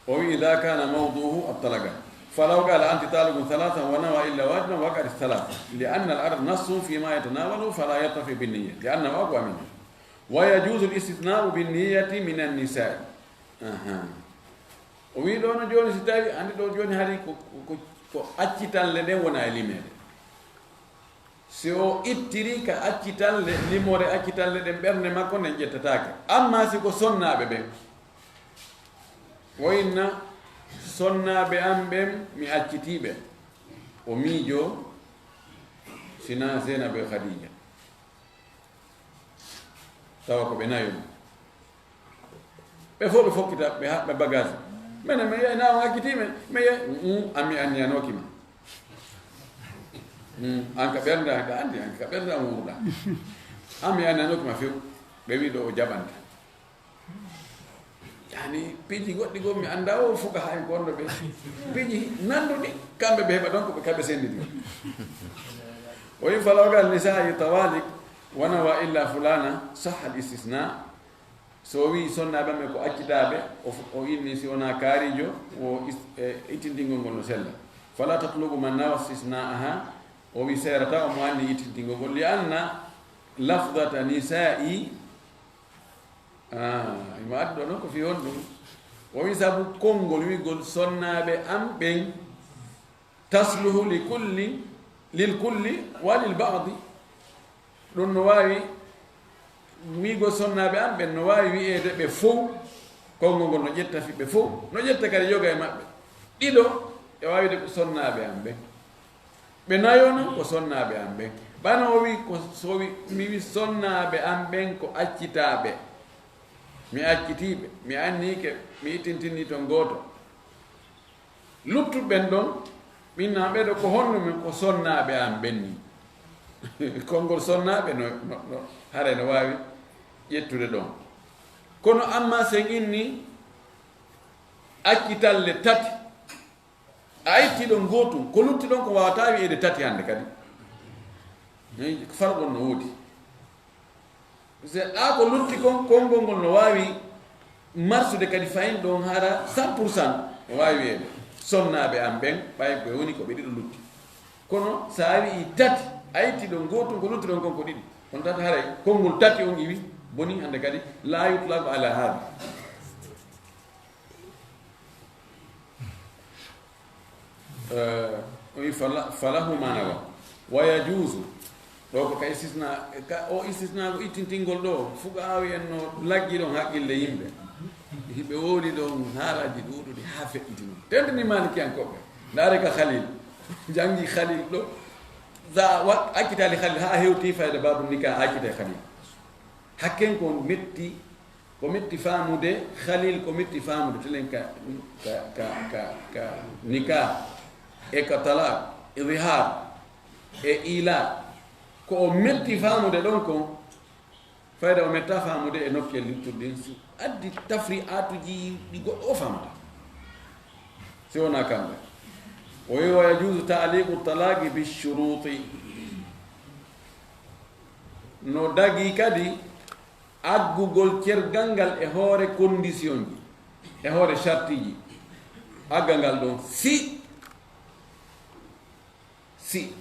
O wi'i, "إذا كان موضوعه الطلاق، فلو قال: أنت طالق ثلاثا، ونوى إلا واحدا، وقعت الثلاث، لأن العقد نص فيما يتناوله، فلا يرتفع بالنية، لأنه أقوى منه. ويجوز الاستثناء بالنية من النساء." Ahan. O wi'i ɗoo no jooni, si tawi, anndi ɗoo jooni hari ko, ko, ko, ko accitalle ɗen wona e limeede. Si o ittiri ka accitalle, limoore accitalle ɗen ɓernde makko nden ƴettataake. Amma si ko sonnaaɓe ɓen, o inna, "Sonnaaɓe an ɓen, mi accitii ɓe." O miijoo, si naa Zeenabu e Khadiija. Tawa ko ɓe nayo ɗum. Ɓe fof ɓe fokkita, ɓe haɓɓa bagage. Menen, mi yeey, na on accitii men, mi yeey, "Mm, an mi anniyanooki ma. Mm, an ka ɓernde an, ka anndi an, ka ɓernde an wuuruɗaa. An mi anniyanooki ma few." Ɓe wi'i ɗo o jaɓanta. Yani, piiji goɗɗi goo mi anndaa o fuka haa en ko wonno ɓe. Piiji nanduɗi, kamɓe ɓe heɓa ɗon ko ɓe, kamɓe sennditi. O wi'i, "فلو قال لنسائه طوالق ونوى إلا فلانا صح الاستثناء." So o wi'i sonnaaɓe am ɓe ko accitaaɓe, o fu-, o inni si wonaa kaarijo, wo is-, e, ittintingol ngol no sella. "فلا تطلق من نوى استثناءها." O wi'i seerata omo anni ittintingol ngol. "لأن لفظة نسائي." Ah, imo addi ɗo non ko fii honɗum? O wi'i sabu konngol wi'gol sonnaaɓe am ɓen. "تصلح لكل، للكل وللبعض." Ɗum no waawi wi'go sonnaaɓe am ɓen, no waawi wi'eede ɓe fow, konngol ngol no ƴetta fii ɓe fow, no ƴetta kadi yoga e maɓɓe. Ɗiɗo, e waawi wi'eede ko sonnaaɓe am ɓen. Ɓe nayo non ko sonnaaɓe am ɓen. Bana o wi'i ko, so o wi'i, mi wi'i sonnaaɓe am ɓen ko accitaaɓe. Mi accitii ɓe, mi anniike, mi ittintinii ton gooto. Luttuɓe ɓen ɗon, min naa ɓee ɗoo ko honno min ko sonnaaɓe am ɓen ni? Konngol sonnaaɓe no, no, no, haray no waawi ƴettude ɗon. Kono amma sen inni accitalle tati, a itti ɗon gootum, ko lutti ɗon ko waawataa wi'eede tati hannde kadi. Farqu on no woodi. Se ɗaa ko lutti kon, konngol ngol no waawi marsude kadi fayin ɗon hara cent pour cent. No waawi wi'eede, sonnaaɓe am ɓen, ɓay ɓe woni ko ɓe ɗiɗo lutti. Kono so a wi'i tati, a itti ɗon gootum, ko lutti ɗon kon ko ɗiɗi. Kono tati haray, konngol tati on iwi, boni hannde kadi, "لا يطلق على هذا." Eh, o wi fala-, "فله ما نوى." "ويجوز." Ɗo ko ka istisna, ka o istisna ko ittintingol ɗo, fuqahaawi en no laggi ɗon haqqille yimɓe. Hiɓe wowli ɗon haaraaji ɗuuɗuɗi haa feƴƴiti non. Tentini Maalikiyankooɓe. Ndaare ka Khalil. Janngi Khalil ɗo. Sa wa-, accitaali Khalil haa hewti fayda baabu nikah, accitay Khalil. Hakken ko metti Ko metti faamude, Khalil, ko metti faamude, telen ka, ka, ka, ka, ka nikah, e ka talaq, e zihar, e ilaq. Ko o metti faamude ɗon kon, fayda o metta faamude e nokkel luttuɗi ɗin, si addi tafri'atuji ɗi goɗɗo o faamata. Si wonaa kamɓe. O wi, "ويجوز تعليق الطلاق بالشروط." No dagii kadi aggugol cergal ngal e hoore condition ji, e hoore sartiji, agga ngal ɗon. Si, si,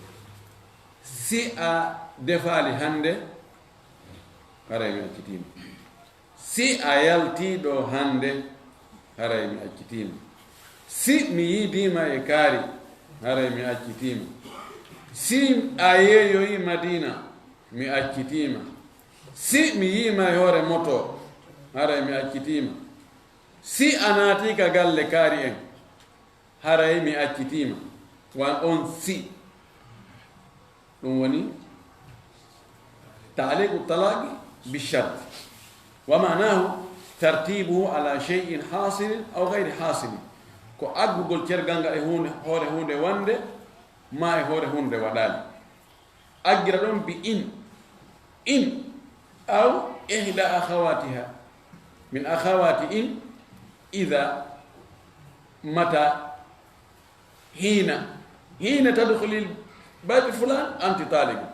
si a defaali hannde, haray mi accitiima. Si a yaltii ɗo hannde, haray mi accitiima. Si mi yiidiima e kaari, haray mi accitiima. Si a yeeyoyi Madiina, mi accitiima. Si mi yiima e hoore moto, haray mi accitiima. Si a naatii ka galle kaari en, haray mi accitiima. Wan on si. Ɗum woni taaliqu talaaqi bi sharti. Wa maanaahu tartiibuhu ala shay'in haasilin aw gayri haasilin. Ko aggugol cergal ngal e huunde, hoore huunde wonde, maa e hoore huunde waɗaali. Aggira ɗon bi in, in, aw ihda akhawatiha, min akhawati in, idha, mata, hina, hina tadkhuli bayti fulan, anti taliqun.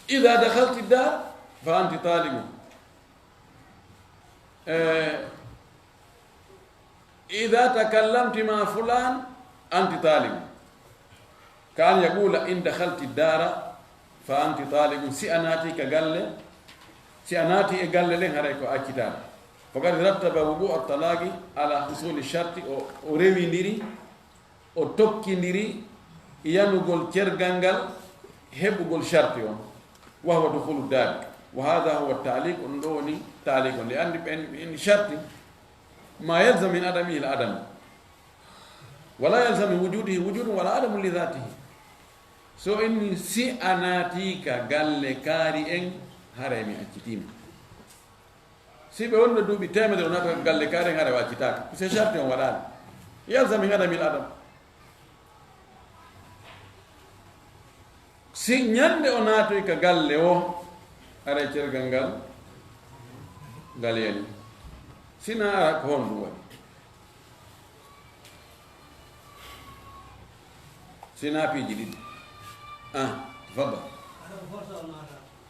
Idha dakhalti dar, fa anti taliqun. Eh, idha takallamti ma fulan, anti taliqun. Ka an yaqula in dakhalti dara, fa anti taliqun. Si a naati ka galle, si a naati e galle ɗen, haray ko accitaɗo. Faqad rattaba wuqu' at-talaqi ala husuli sharti, o, o rewindiri, o tokkindiri yanugol cergal ngal heɓugol sharti on. Wa huwa dukhulu dari. Wa hadha huwa at-ta'liq, on ɗo woni ta'liq on. Li anni ɓen, in sharti ma yalzam min adamihi al-adam. Wala yalzam min wujudihi wujudun wala adamun li dhatihi. So inni si a naati ka galle kaari en, haray mi accitiima. Si ɓe wonno duuɓi teemedere o naata ka galle kaari en, haray o accitaaka. Si sharti on waɗaali. Yalzam min adamil adam. Si ñande o naatoy ka galle o, haray cergal ngal, ngal yani. Sina ara ko honɗum waɗi? Sina piiji ɗiɗi. Ah, tafaddal.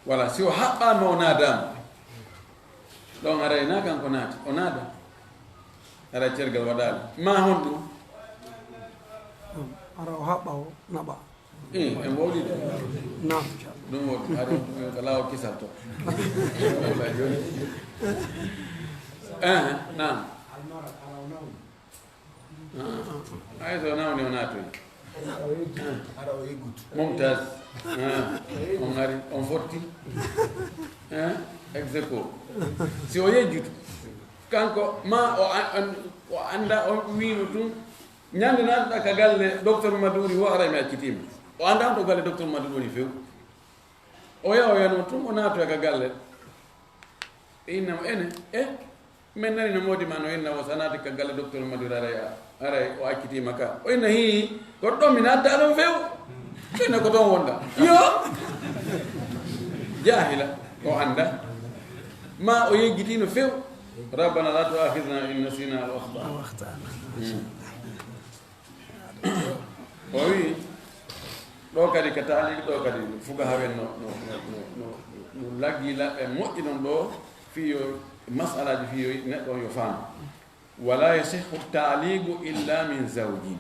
Wala, si o haɓɓaama o naadaama. Ɗon haray na kanko naati, o naada. Haray cergal waɗaali. Ma honɗum? Ara o haɓɓa o naɓa. Eh, en wowlii de. Naam, inchallah. Ɗum woni, hari ɗum ko laawol kisal to. Wala jooni. Eh, naam. Ah, ah. Ay, so nawni o naatoyi. Ara o yeggutu. Mumtaz. Ah, on ari, on fotti. Eh, ex aequo. Si o yejjutu, kanko ma o an-, an-, o annda, o wiino tun, ñande naatuɗa ka galle docteur Maduri wo, haray mi accitiima. O annda on to galle docteur Maduri woni few. O yaha, o yano tun, o naatoya ka galle. Ɓe inna mo, ene, e, men nani no moodi ma no inna o, so a naati ka galle docteur Maduri, haray, haray o accitiima ka. O inna, hii, ko ɗon mi naattaa ɗon few. Ko inna ko ton wonɗa. Yo! Jaahila, o annda. Ma o yejjitiino few. Rabbana la tu'akhidhna in nasina aw akhta'na. Aw akhta'na. Mm. O wi, ɗo kadi ka taaliq, ɗo kadi fuqahaa ɓen no, no, no, no, no, no laggi laɓɓe moƴƴi non ɗo, fii yo mas'alaaji, fii yo neɗɗo on yo faam. Wala yasihhu taaliqu illa min zawjin.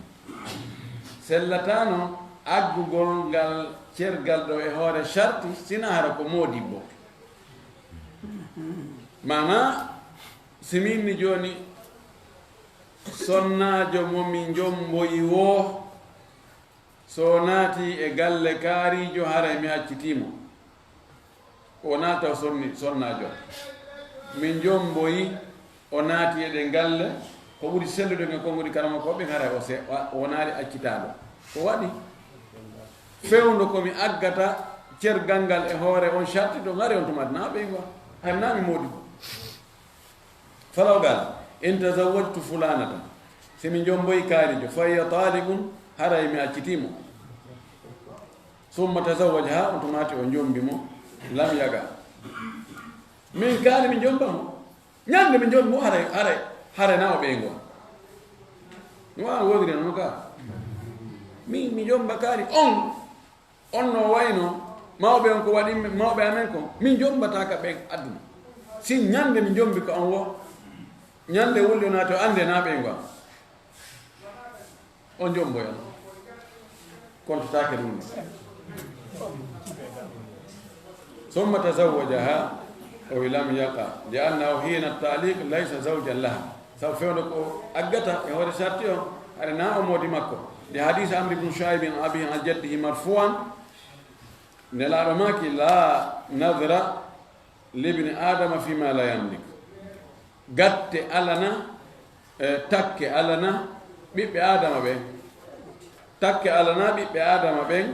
Sellataano aggugol ngal cergal ɗo e hoore sharti, sina hara ko moodibbo. Maanaa, si min ni jooni, sonnaajo mo mi njomboyi woo, so o naati e galle kaariijo, haray mi accitii mo. Ko o naata o sonni, sonnaajo. Min njomboyi, o naati e ɗe galle, ko ɓuri sellude nge konguɗi karamokooɓe, haray o se-, o, o wonaali accitaaɗo. Ko waɗi? Fewndo ko mi aggata cergal ngal e hoore on sharti, to ngari on tuma, na ɓeygu am. Hay na mi moodi ko. Falaw qala, "In tazawwajtu fulanatan," si mi njomboyi kaarijo, "fa hiya taliqun," haray mi accitii mo. "Summa tazawwajaha," on tumaati o njombi mo, "lam yaqa." Min kaari mi njomba mo. Ñande mi njombi mo, haray, haray, haray na o ɓeygu am. Mi waawa wonde noon ka. Min mi njomba kaari on. On no wayno Mawɓe on ko waɗi mawɓe amen kon, min jommbataaka ɓen aduna. Si ñande mi jommbi ko on wo, ñande wulde naati o annde na ɓeyngu am. O jommboyan. Kontotaake ɗum. ثم تزوجها، o wi لم يقع، لأنه حين التعليق ليس زوجا لها. Sabu fewndo ko aggata e hoore sarti on, haɗa na o moodi makko. Li hadisi Amr ibn Shu'ayb an abihi an jaddihi marfu'an, Nelaaɗo maaki, لا نذر لابن آدم فيما لا يملك. Gatte alana, e, takke alana ɓiɓɓe Aadama ɓen. Takke alana ɓiɓɓe Aadama ɓen,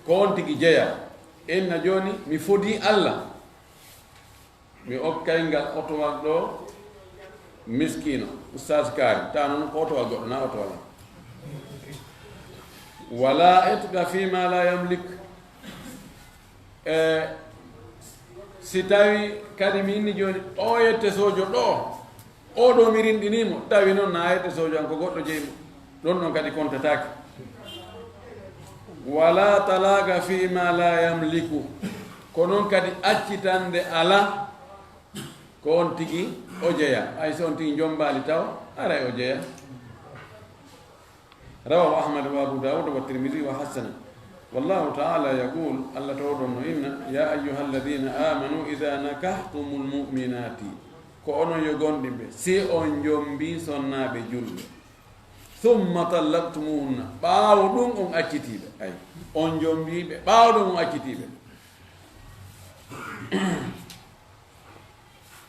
ko on tigi jeya. Inna jooni, mi fodii Alla. Mi okkay ngal otowal ɗo miskiino, Ustaas Kaari, tawa noon ko otowal goɗɗo, na otowal am. ولا عتق فيما لا يملك. E, si tawi kadi mi inni jooni, o yette soojo ɗo, o ɗo mi rinɗinii mo, tawi noon na yette soojo am ko goɗɗo jeyi mo. Ɗon ɗon kadi kontataake. ولا طلاق فيما لا يملك. Ko noon kadi accitande ala ko on tigi o jeya. Hay so on tigi jommbaali taw, haray o jeya. رواه أحمد وأبو داود والترمذي وحسنه. والله تعالى يقول، Allah towɗo no inna, يا أيها الذين آمنوا إذا نكحتم المؤمنات. Ko onon yo gomɗimɓe, si on jommbii sonnaaɓe julɓe. ثم طلقتموهن، ɓaawo ɗum on accitii ɓe. Ay, on jommbii ɓe, ɓaawo ɗum on accitii ɓe.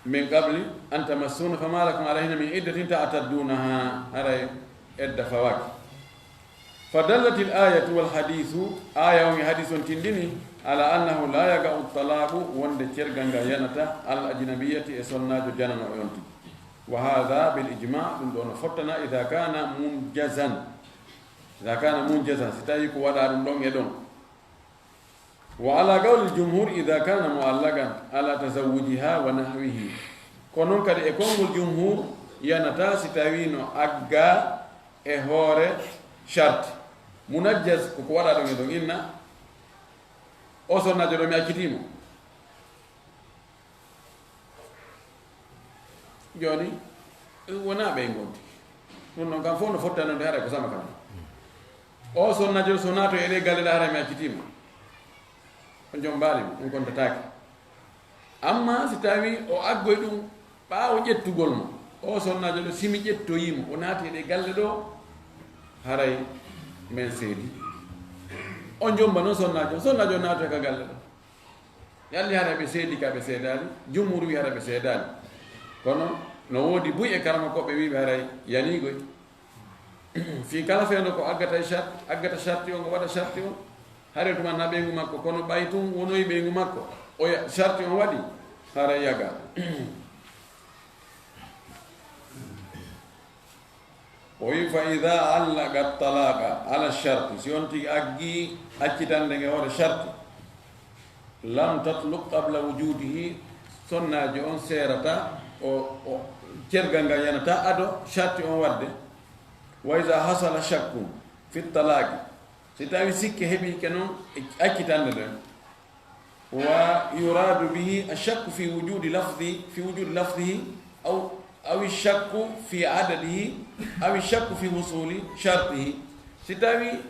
من قبل أن تمسوهن فما لكم عليهن من عدة تعتدونها، haray edda fawaaki. فدلت الآية والحديث، aaya on e hadiis on tindini, على أنه لا يقع الطلاق، wonde cergal ngal yanataa, على الأجنبية، e sonnaajo janano e on tigi. وهذا بالإجماع، ɗum ɗo no fottana, إذا كان منجزا، إذا كان منجزا، si tawi ko waɗaa ɗum ɗon e ɗon. وعلى قول الجمهور إذا كان معلقا على تزوجها ونحوه. Ko noon kadi e konngol jumhur, yanataa si tawii no aggaa e hoore sharti. Munajjaz ko ko waɗaa ɗon e ɗon, inna, o sonnaajo ɗo mi accitii mo. Jooni, wonaa ɓeyngu on tigi. Ɗum ɗon kam fof no fottanoonde, haray ko sama kam. O sonnaajo so naatoyi e ɗee galle ɗa, haray mi accitii mo. O jommbaali mo, ɗum kontataake. Amma si tawii o aggoyi ɗum ɓaawo ƴettugol mo, o sonnaajo ɗo, si mi ƴettoyii mo, o naati e ɗee galle ɗo, haray men seedi. O jommba noon sonnaajo, sonnaajo naatoyi ka galle ɗo. Yalli hara ɓe seedi ka ɓe seedaali, jumhur wi hara ɓe seedaali. Kono no woodi buy e karamokooɓe wiiɓe haray yaniigoy. Fii kala feewndo ko aggata e sharti, aggata sharti on, o waɗa sharti on. Haray tuma na ɓeyngu makko, kono ɓay tun wonoyi ɓeyngu makko, o ya-, sharti on waɗi, haray yaga. O wi, فإذا علق الطلاق على الشرط، si on tigi aggi accitande nge hoore sharti, لم تطلق قبل وجوده، sonnaajo on seerata, o, o, cergal ngal yanata ado sharti on waɗde. وإذا حصل شك في الطلاق، si tawi sikke heɓi ke non e accitande nden, ويراد به الشك في وجود لفظ، في وجود لفظه، أو، أو الشك في عدده، أو الشك في حصول شرطه. Si tawi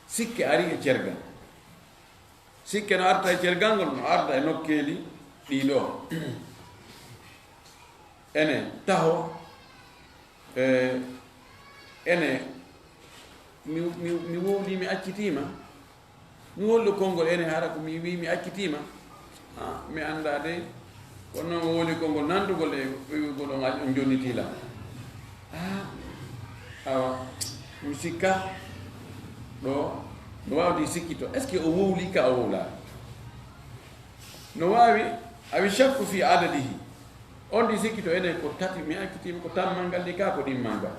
sikke ari e cergal, sikke no arta e cergal ngol, no arda e nokkeeli ɗiɗo. Ene taho, e, ene, mi, mi, mi wowlii, mi accitiima. Mi wowli konngol ene, hara ko mi wii mi accitiima. Ah, mi anndaa de. Kono noon o wowli konngol nanndugol e wi'ugol on, on jonnitii lan. Ah, awa, mi sikka ɗo, no waawdi sikkito. Est-ce que o wowlii ka o wowlaa? No waawi, أو الشك في عدده. On di sikkito ene ko tati, mi accitiima ko tammal ngal, ɗi ka ko ɗimmal ngal.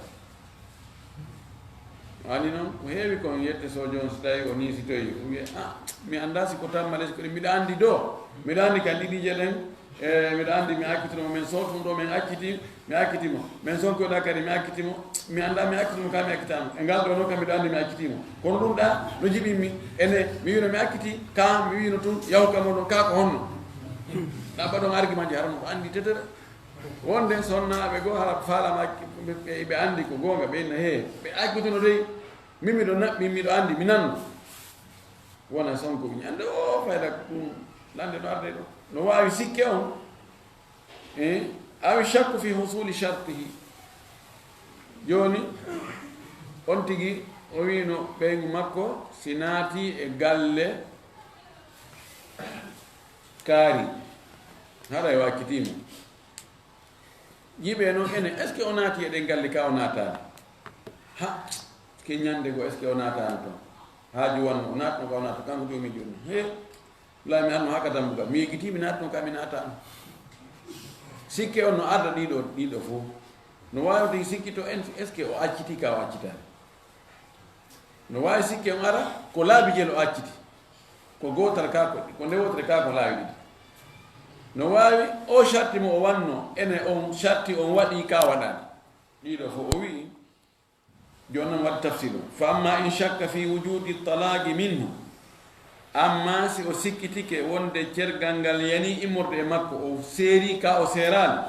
Wani noon, ko heewi kon yette soojo on, so tawi o niisitoyi, o wiya, "Ah, mi anndaa si ko tammal, si ko ɗi-, miɗo anndi do, miɗo anndi kan ɗiɗi jeɗen, E miɗo anndi mi accitino mo, min sootu ɗum ɗo, min acciti, mi acciti mo. Min sonkoyɗa kadi, mi acciti mo. Mi annda mi acciti mo, ka mi accitano. E ngal ɗo noon kam miɗo anndi mi acciti mo. Kono ɗum ɗa, no jiɓimmi. Ene, mi wino mi acciti, ka mi wino tun, yahu ka moɗon, ka ko honno? Ɗa baɗon argument ji, hara mo ko anndi tetere. Wonde sonnaaɓe goo hara faalama, ɓe, ɓe, ɓe anndi ko goonga, ɓe inna, "Hee, ɓe accitino dey, min miɗo naɓɓi, miɗo anndi, mi nanno." Wona sonko ɓe ñande o fayda ɗum lande no arde ɗo. No waawi sikke on, eh, awi shakku fi husuli shartihi. Jooni, on tigi o wiino ɓeyngu makko si naati e galle kaari, haray o accitiima. Jiɓe noon ene, est-ce que o naati e ɗen galle ka o naataani? Ha, ke ñande goo, est-ce que o naataani toon? Haaju wanno, o naatno ka o naata, kanko joomi jooni. He, wallaahi mi arno haa ka dambugal. Mi yejjitii mi naatno ka mi naataani. Sikke on no arda ɗiɗo, ɗiɗo fof. No waawi tigi sikkito en, est-ce que o acciti ka o accitaani? No waawi sikke on ara, ko laabi jelo acciti. Ko gootal ka ko, ko nde wootere ka ko laabi ɗiɗi. No waawi o sharti mo o wanno, ene on sharti on waɗi ka waɗaani. Ɗiɗo fof o wi'i, jooni noon waɗi tafsil o. Fa amma in shakka fi wujudi talaqi minhu. Amma si o sikkitike wonde cergal ngal yani immorde e makko, o seeri ka o seeraali.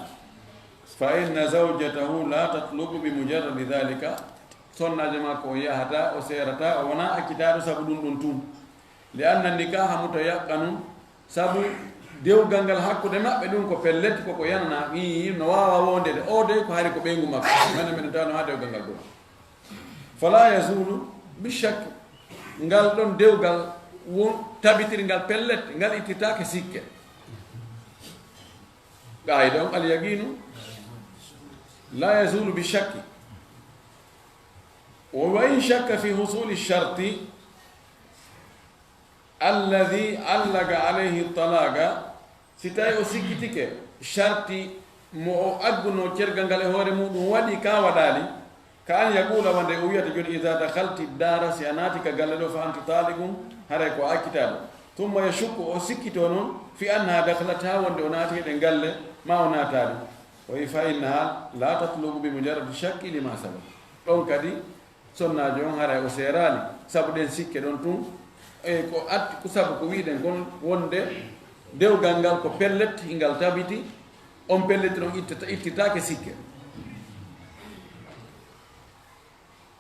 Fa inna zawjatahu la tatluqu bi mujarradi dhalika. Sonnaajo makko o yahata, o seerata, o wona accitaaɗo sabu ɗum ɗon tun. Li anna nikaha mutayaqqanun, sabu dewgal ngal hakkunde maɓɓe ɗum ko pellet, koko yanana, ii, no waawa wondede. O de ko hari ko ɓeyngu makko. Mene mene tawno haa dewgal ngal ɗon. Fala yazulu bi shakki. Ngal ɗon dewgal won tabitirgal pellet, ngal ittitaake sikke. Qaida on, al yaqinu la yazulu bi shakki. Wa in shakka fi husuli sharti alladhi allaqa alayhi talaqa, si tawi o sikkitike sharti mo o agguno cergal ngal e hoore muɗum waɗi ka waɗaali, ka an yaqula, wonde o wiyata jooni, idha dakhalti dara, si a naati ka galle ɗo, fa anti taliqun, haray ko a accitaaɗo. Thumma yashukku, o sikkito noon, fi annaha dakhalat, ha wonde o naati e ɗen galle, ma o naataali. O wi, fa innaha la tatluqu bi mujarradi shakki lima sabaq. Ɗon kadi, sonnaajo on haray o seeraali, sabu ɗen sikke ɗon tun, e ko atti, ko sabu ko wi'ɗen kon wonde dewgal ngal ko pellet, ngal tabiti, on pellet ɗon ittata, ittitaake sikke.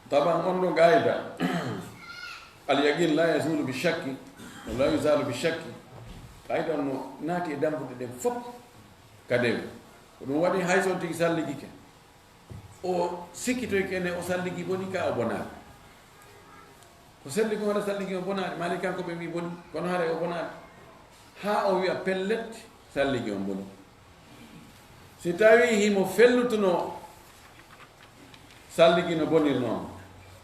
Taban on ɗon qaida, al yaqin la yazulu bi shakki, wa la yuzalu bi shakki. Qaida on no naati e dambuɗe ɗen fof ka dewe. Ko ɗum waɗi hay so on tigi salligike, o sikkitoy kene o salligi boni ka o bonaali. Ko selli ko waɗa salligi o bonaali, maali kanko ɓe mbi boni, kono haray o bonaali. Haa o wi'a pellet, salligi on boni. Si tawi himo fellutuno salligi no bonirnoo,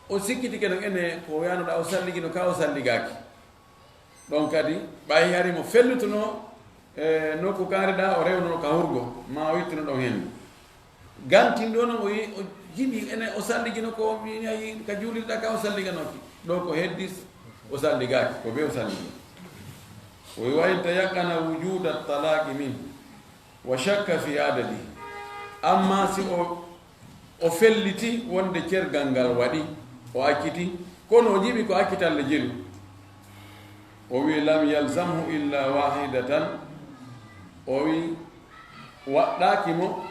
o sikkitike no ene ko wiyanoɗa o salligino ka o salligaaki. Ɗon kadi, ɓay hari mo fellutuno e nokku kaariɗa, o rewno ka hurgo, ma o ittuno ɗon hendu. Gantin ɗo non o yi-, o jiɓi ene o salligino ko o wi'i ka juulirɗa ka o salliganooki. Ɗo ko heddi o salligaaki, ko be o salligi. O wi wa in tayaqqana wujuda talaqi min wa shakka fi adadi. Amma si o, o felliti wonde cergal ngal waɗi, o acciti, kono o jiɓi ko accitalle jelu. O wi lam yalzamhu illa wahidatan. O wi waɗɗaaki mo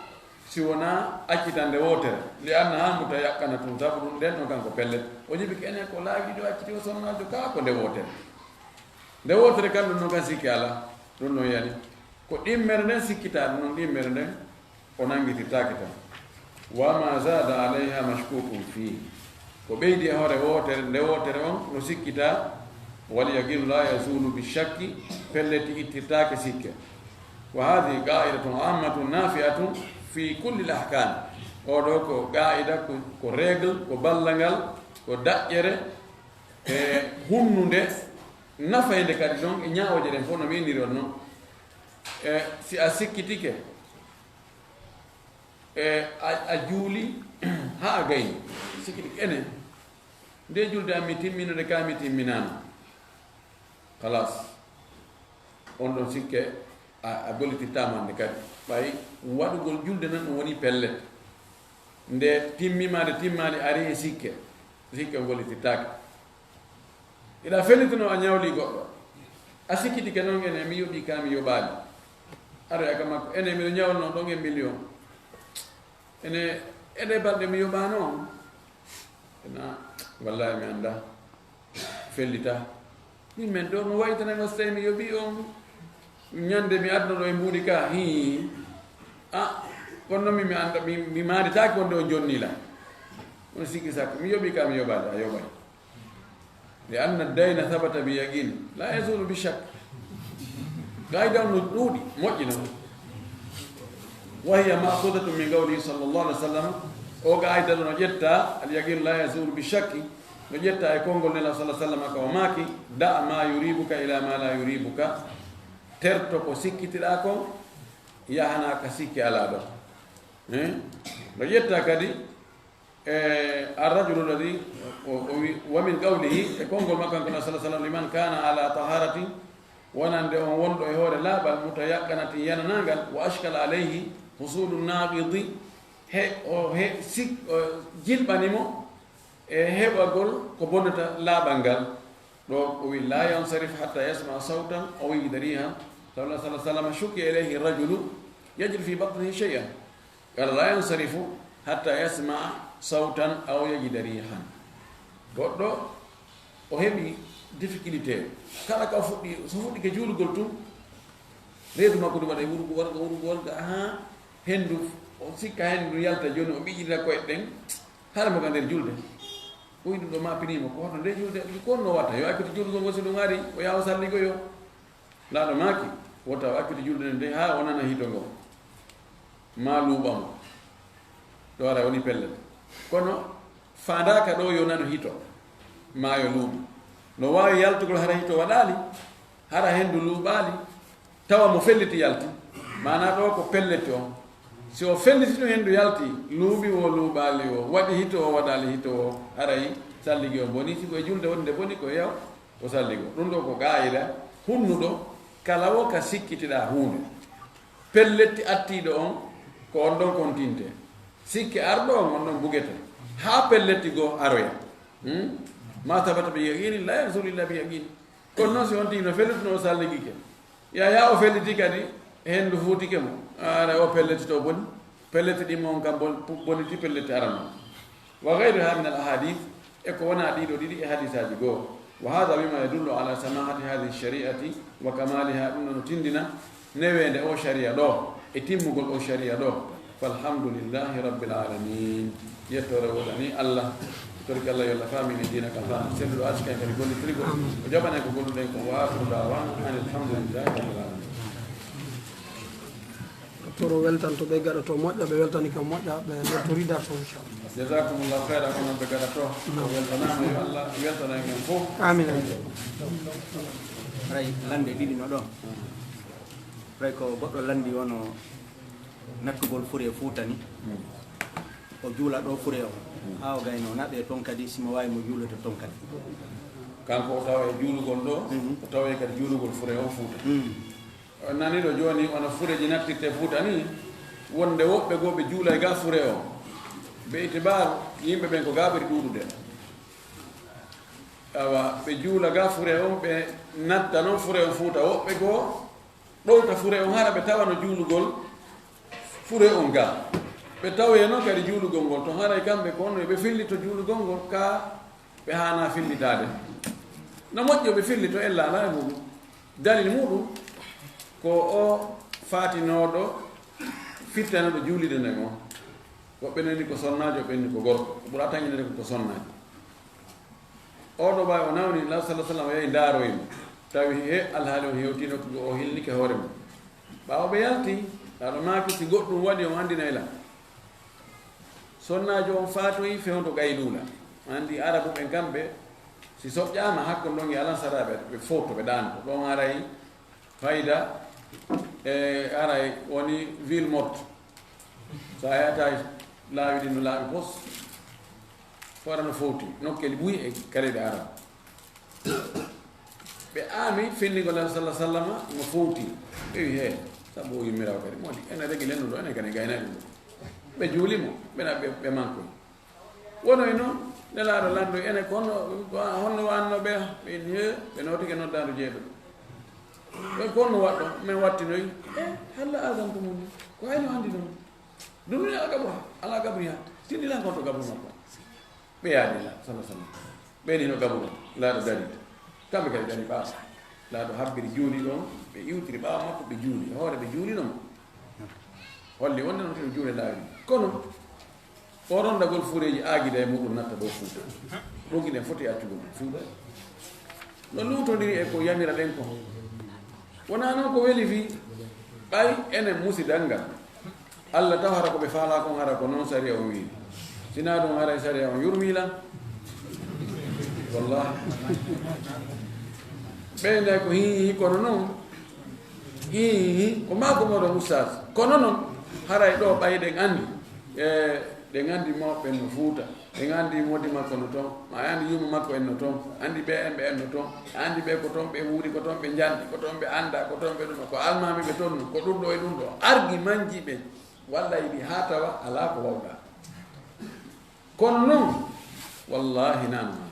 si wonaa accitande wootere. Li annaha mutayaqqanatun, sabu ɗum nden ɗon kanko pellet. O jiɓi ko enen ko laabi ɗiɗo acciti o sonnaajo ka ko nde wootere. Nde wootere kan ɗum ɗon kan sikki alaa. Ɗum ɗon yani. Ko ɗimmere nden sikkitaa, ɗum ɗon ɗimmere nden o nanngitirtaake tan. Wa ma zada alayha mashkukun fihi. Ko ɓeydi e hoore wootere, nde wootere on no sikkitaa, wal yaqinu la yazulu bi shakki, pelleti ittirtaake sikke. Wa hadhihi qa'idatun ammatun nafi'atun fi kulli al ahkam. Oɗo ko qa'ida, ko, ko règle, ko ballangal, ko daƴƴere e hunnunde nafaynde kadi ɗon e ñaawooje ɗen fof no mi inniri on non. E si a sikkitike, e a, a juuli haa a gayni, sikkitike ene, nde julde am mi timmino, nde ka mi timminaano. Khalas. On ɗon sikke A, a gollitirtaama hannde kadi. Ɓay waɗugol julde nan ɗum woni pellet. Nde timmimaade timmaali ari e sikke, sikke o gollitittaake. Iɗa fellitino a ñawli goɗɗo. A sikkitike noon ene mi yoɓi ka mi yoɓaali. Aroya ka makko, ene miɗo ñawlno ɗon e million. Ene, ene balɗe mi yoɓaano on. Ena, wallahi mi annda. Fellita. Min men ɗo no waytana no so tawi mi yoɓi on. Ñande mi adduno ɗo e mbuuɗi ka, hii. A, kono noon mi, mi annda, mi, mi maanditaake wonde on jonni la. On sikki sakko. Mi yoɓi ka mi yoɓaali, a yoɓay. لأن الدين ثبت بيقين لا يزول بشك. Qaayida on no ɗuuɗi, moƴƴi noon. وهي مأخوذة من قوله صلى الله عليه وسلم. O qaayida ɗo no ƴetta, اليقين لا يزول بالشك. No ƴetta e konngol Nela صلى الله عليه وسلم ka o maaki, دع ما يريبك إلى ما لا يريبك. Terto ko sikkitiɗaa kon, yahanaa ka sikke alaa ɗon. Eh? No ƴetta kadi, E, الرجل الذي, o, o wi, ومن قوله, e konngol makko kanko صلى الله عليه وسلم, لمن كان على طهارة, wonande on wonɗo e hoore laaɓal, متيقنة, yananangal, وأشكل عليه حصول الناقض, he, o, he, sik, o, jilɓani mo e heɓagol ko bonnata laaɓal ngal. Ɗo o wi, لا ينصرف حتى يسمع صوتا أو يجد ريحا. صلى الله عليه وسلم شكي إليه رجل يجد في بطنه شيئا. قال لا ينصرف حتى يسمع صوتا أو يجد ريحا. Goɗɗo o heɓi difficulté. Kala ka o fuɗɗi, so fuɗɗike juulugol tun, reedu makko ɗum waɗa wurgo warga, wurgo warga, haa hendu, o sikka hendu yalta jooni, o ɓiƴƴita koyɗe ɗen, hara mo ka nder julde. O wi ɗum ɗo ma pinii mo, ko hoto nde julde, ko honno watta? Yo acciti juulugol ngol, si ɗum ari, o yaha o salligoyo. Laaɗo maaki, wota o acciti julde nden dey haa o nana hito ngo, maa luuɓa mo. Ɗo ara woni pellet. Kono faandaaka ɗo yo nanu hito, maa yo luuɓu. No waawi yaltugol hara hito waɗaali, hara hendu luuɓaali, tawa mo felliti yalti. Maanaa ɗo ko pellet on. Si o felliti tun hendu yalti, luuɓi wo luuɓaali wo, waɗi hito wo waɗaali hito wo, haray salligi on bonii. Si ko e julde woni nde boni ko yaw, o salligo. Ɗum ɗo ko qaayida hunnuɗo kala wo ka sikkitiɗaa huunde. Pelletti attiiɗo on, ko on ɗon kontinte. Sikke arɗo on, on ɗon bugete. Haa pelletti goo aroya. Hmm? ما ثبت بيقين لا يزول إلا بيقين. Kono noon si on tigi no felliti no o salligike. Yaya o felliti kadi, henndu fuutike mo. Ara o pelleti to boni. Pelleti ɗi mo on kam bon-, pu-, boniti pelleti arano. وغيرها من الأحاديث, e ko wonaa ɗiɗo ɗiɗi e hadisaaji goo. وهذا مما يدل على سماحة هذه الشريعة وكمالها, ɗum ɗo no tindina neweende o sharia ɗo, e timmugol o sharia ɗo. فالحمد لله رب العالمين. Yettoore woodani Allah. Torki Allah yo Allah faamin e diina kan faamu. Selluɗo arsi kan kadi gollitirgol. O jaɓana en ko golluɗen ko. وآخر دعوانا أن الحمد لله رب العالمين. Toro weltanto ɓe gaɗoto moƴƴa, ɓe weltani kam moƴƴa, ɓe weltori darto, inchallah. Jazakumullahu khairan, onon ɓe gaɗoto. Naam. O weltanaama, yo Allah weltana en fof. Amin, amin. Haray lande ɗiɗi no ɗo. Haray ko goɗɗo landi wono nattugol fure e Fuuta ni. O juula ɗo fure o. Haa o gayno naɓe toon kadi, si mo waawi mo juulude toon kadi. Kanko o tawa e juulugol ɗo, mhm, o tawa e kadi juulugol fure o Fuuta. Mm. O nani ɗo jooni, wona fureeji nattirte Fuuta ni, wonde woɓɓe goo ɓe juulay ga fure o. Be itibaaru, yimɓe ɓen ko gaaɓiri ɗuuɗude. Awa, ɓe juula ga fure on, ɓe natta non fure on Fuuta. Woɓɓe goo ɗowta fure on, hara ɓe tawa no juulugol fure on ga. Ɓe tawoye non kadi juulugol ngol ton, haray kamɓe ko honno ɓe fillito juulugol ngol ka ɓe haanaa fillitaade. No moƴƴi o ɓe fillito, ella alaa e muɗum. Dalil muɗum ko o faatinooɗo, fittanooɗo juulirde nden on. Woɓɓe nani ko sonnaajo, woɓɓe nani ko gorko. Ko ɓura taŋinede ko ko sonnaajo. Oɗo ɓay o nawni, Nulaaɗo sallallaahu alayhi wa sallam o yehi ndaaroyi mo. Tawi he alhaali on hewtiino ko o hilnike hoore mum. Ɓaawo ɓe yalti, Nulaaɗo maaki, si goɗɗum waɗi, on anndinay lan. Sonnaajo on faatoyi fewndo Qayluula. Anndi Arabu ɓen kamɓe, si soƴƴaama, hakkunde on e alansaraaɓe, ɓe fowto, ɓe ɗaanto. Ɗon haray fayda, e haray woni ville morte. So a yahata e laawi ɗin no laaɓi pos, fo ara no fowti, nokkeeli buy e kaleeɗe Arabu. Ɓe aami fenndingol Nulaaɗo sallallaahu alayhi wa sallama, mo fowti. Ɓe wi, "He, sabu o yummiraama kadi, moodi, ene regi lenno ɗo, enen kadi en gaynay ɗum ɗo." Ɓe juuli mo, ɓe na-, ɓe, ɓe mankoy. Wonoy noon, Nelaaɗo lanndo, ene ko honno, honno waanno ɓe? Ɓe inni, "He, ɓe nootike noddaandu jeeɗo." Ɓe ko honno waɗɗo? Men wattinoy. "E, halla aadantumuni. Ko hayno anndi ɗum?" Ɗum ni ala gabru ha, ala gabru ha. Tindi lan kon to gabru makko. Ɓe yaadi la, sallallaahu alayhi wa sallam. Ɓe ni no gabru, Nulaaɗo dari. Kamɓe kadi dari ɓaawo. Nulaaɗo habbiri juuli ɗon, ɓe iwtiri ɓaawo makko, ɓe juuli. Hoore ɓe juulino mo. Holli wonde noon tino juule laawi. Kono, o rondagol fureeji aagida e muɗum natta ɗo Fuuta. Ɗum hiɗen foti accugol Fuuta. No luutondiri e ko yamira ɗen kon. Wonaa noon ko weli fii, ɓay enen musidal ngal. Alla taw hara ko ɓe faalaa kon hara ko noon sariya on wiiri. Sinaa ɗum haray sariya on yurmii lan. Wallaahi. Ɓeynay ko hii hii kono noon. Hii hii ko maa ko mooɗon ustaas. Kono noon haray ɗo ɓay ɗen anndi. E ɗen anndi mawɓe no Fuuta. En anndi moodi makko no toon, ma en anndi yumma makko en no toon, anndi ɓe en ɓe en no toon, anndi ɓe ko toon ɓe wuuri, ko toon ɓe njanndi, ko toon ɓe annda, ko toon ɓe ɗum, ko almaami ɓe toon, ko ɗum ɗo e ɗum ɗo. Argi manji ɓe, walla yiɗi haa tawa alaa ko wawɗa. Kono noon, wallaahi nan ma.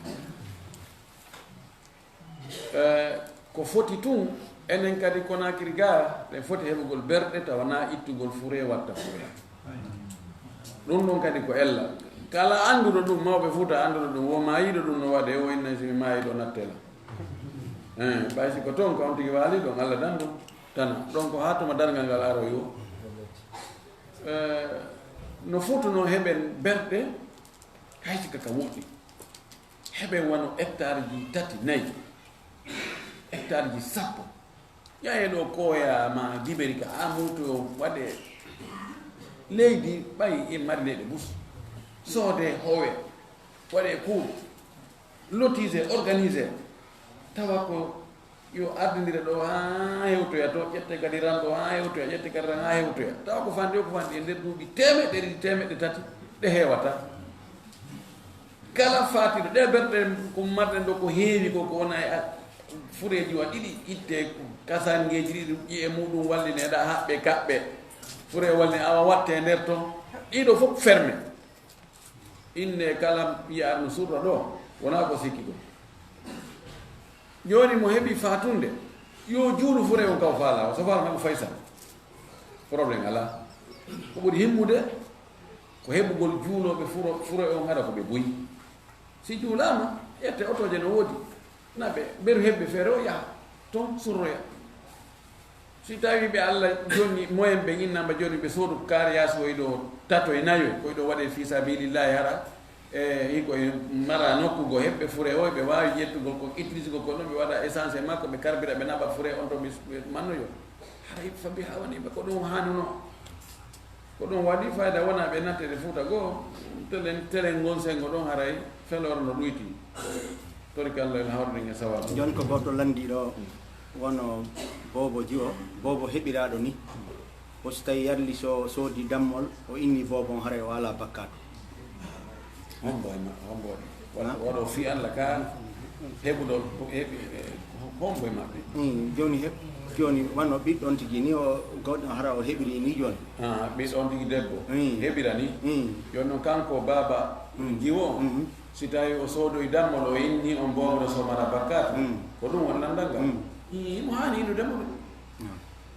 Eh, ko foti tun, enen kadi Konaakiri ga, ɗen foti heɓugol berɗe tawa na ittugol fure watta fure. Ɗum ɗum kadi ko ella. Kala annduɗo ɗum, mawɓe Fuuta annduɗo ɗum, wo maayiɗo ɗum no waɗe, wo inna si mi maayi ɗo nattela. Eh, ɓay si ko toon ka on tigi waali ɗon, Alla dan ɗum. Tan, ɗon ko haa tuma darngal ngal aroy o. Eh, no foti noon heɓen berɗe, hay si kaka woɗɗi. Heɓen wano hectare ji tati, nayi, hectare ji sappo. Ƴaye ɗo Koya ma Diberi ka Amuto waɗe leydi ɓay e mari leyɗe bus. Soode howe, waɗe cours, lotise, organise. Tawa ko yo ardindire ɗo haa hewtoya to, ƴette kadi ran ɗo haa hewtoya, ƴette kadi ran haa hewtoya. Tawa ko fanɗi o, ko fanɗi e nder duuɓi teemeɗɗe ɗiɗi, teemeɗɗe tati, ɗe heewata. Kala faatiiɗo, ɗe berɗe ko marɗen ɗo ko heewi ko, ko wona e a-, fureeji wa ɗiɗi, itte kasangeeji ɗiɗi, ƴi'e muɗum wallineɗa, haɓɓe, kaɓɓe. Fure walline, awa watte nder ton. Ɗiɗo fof ferme. Inne kala yi'ar no surra ɗo, wona ko sikki ɗum. Jooni mo heɓi faatunde, yo juulu fure on kaw faala, o so faala ko faysa. Problème alaa. Ko ɓuri himmude, ko heɓugol juulooɓe furo, furo e on hara ko ɓe buy. Si juulaama, ƴette otooje no woodi. Na ɓe, mberu heɓɓe feere o yaha. Toon surroya. Si tawi ɓe Alla jonni moyen ɓe innamba jooni ɓe soodu kaariyaas woy ɗo tato e nayo, koy ɗo waɗe fi sabilillahi hara. E, hiko e mara nokku go heɓɓe fure o, ɓe waawi ƴettugol ko, utilisugol ko ɗum, ɓe waɗa essence e makko, ɓe karbira, ɓe naɓa fure on to ɓe, ɓe mannoyo. Haray fa biha wa ni'ma, ko ɗum haanuno. Ko ɗum waɗi fayda wona ɓe nattede Fuuta goo, telen, telen ngon sengo ɗon haray feloore no ɗuyti. Toriki Allah en hawrɗen e sawabu. Jooni ko gooto lanndi ɗo, wono boobo jiwo, boobo heɓiraaɗo ni. O si tawi yarli so soodi dammol, o inni boobo on haray o alaa bakkaatu. Hombo e ma-, hombo waɗi? Waɗa, waɗo fi Allah ka heɓuɗo, heɓi, e, hombo e maɓɓe? Mm, jooni heɓ-, jooni wano ɓiɗɗo on tigi ni, o goɗɗo hara o heɓiri ni jooni. Ah, ɓiɗɗo on tigi debbo. Mm. Heɓira ni? Mm. Jooni noon kanko baaba Mm. jiwo, Mm. si tawi o soodoyi dammol, o inni on boobo so mara bakkaatu, Mm. ko ɗum woni lanndal ngal? Mm. Ii, mo haani innude mo ɗum. Mm.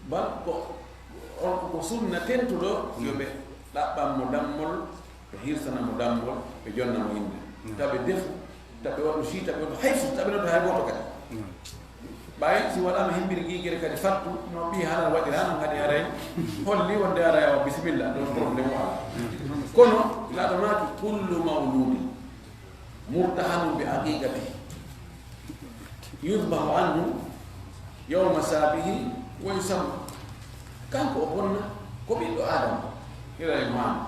Bal ko, on ko sunna tentuɗo, yo ɓe ɗaɓɓan mo dammol, ɓe hirsana mo dammol, ɓe jonna mo innde. Mm. Taɓe defu, taɓe waɗu sii, taɓe waɗu hay fus, taɓe noddu hay gooto kadi. Mm. Ɓay si waɗaama himbiri giigere kadi fattu, no ɓii haala waɗira, no kadi haray holli wonde haray awa bisimilla, ɗon problème o alaa. Mm. Kono, laaɗo maaki, kullu mawludin murtahanun bi aqiqatihi. Yudbahu anhu yawma sabihi wa yusamma. Kanko o bonna ko ɓiɗɗo Adama. Hira e maama.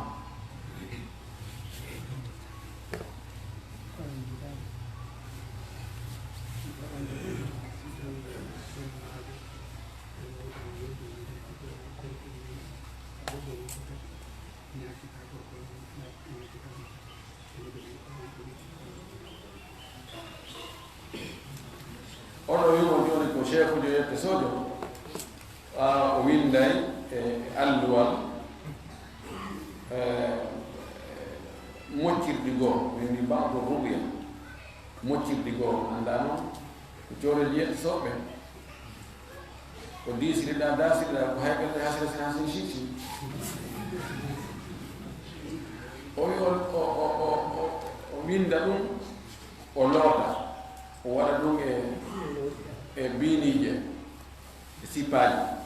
Oɗo wi'o jooni ko Sheikh Joyette Sojo. A o winday e alluwal, e, moccirɗi goo, windi ba'du ru'ya. Moccirɗi goo, anndaa noon ko cooreeji yetto soɓɓe. Ko diisiriɗaa, daasiriɗaa, ko hay ɓe hasira sina sin sisi. O wi o, o, o, o, o, o winda ɗum, o loota, o waɗa ɗum e, e biiniije, e sipaaji.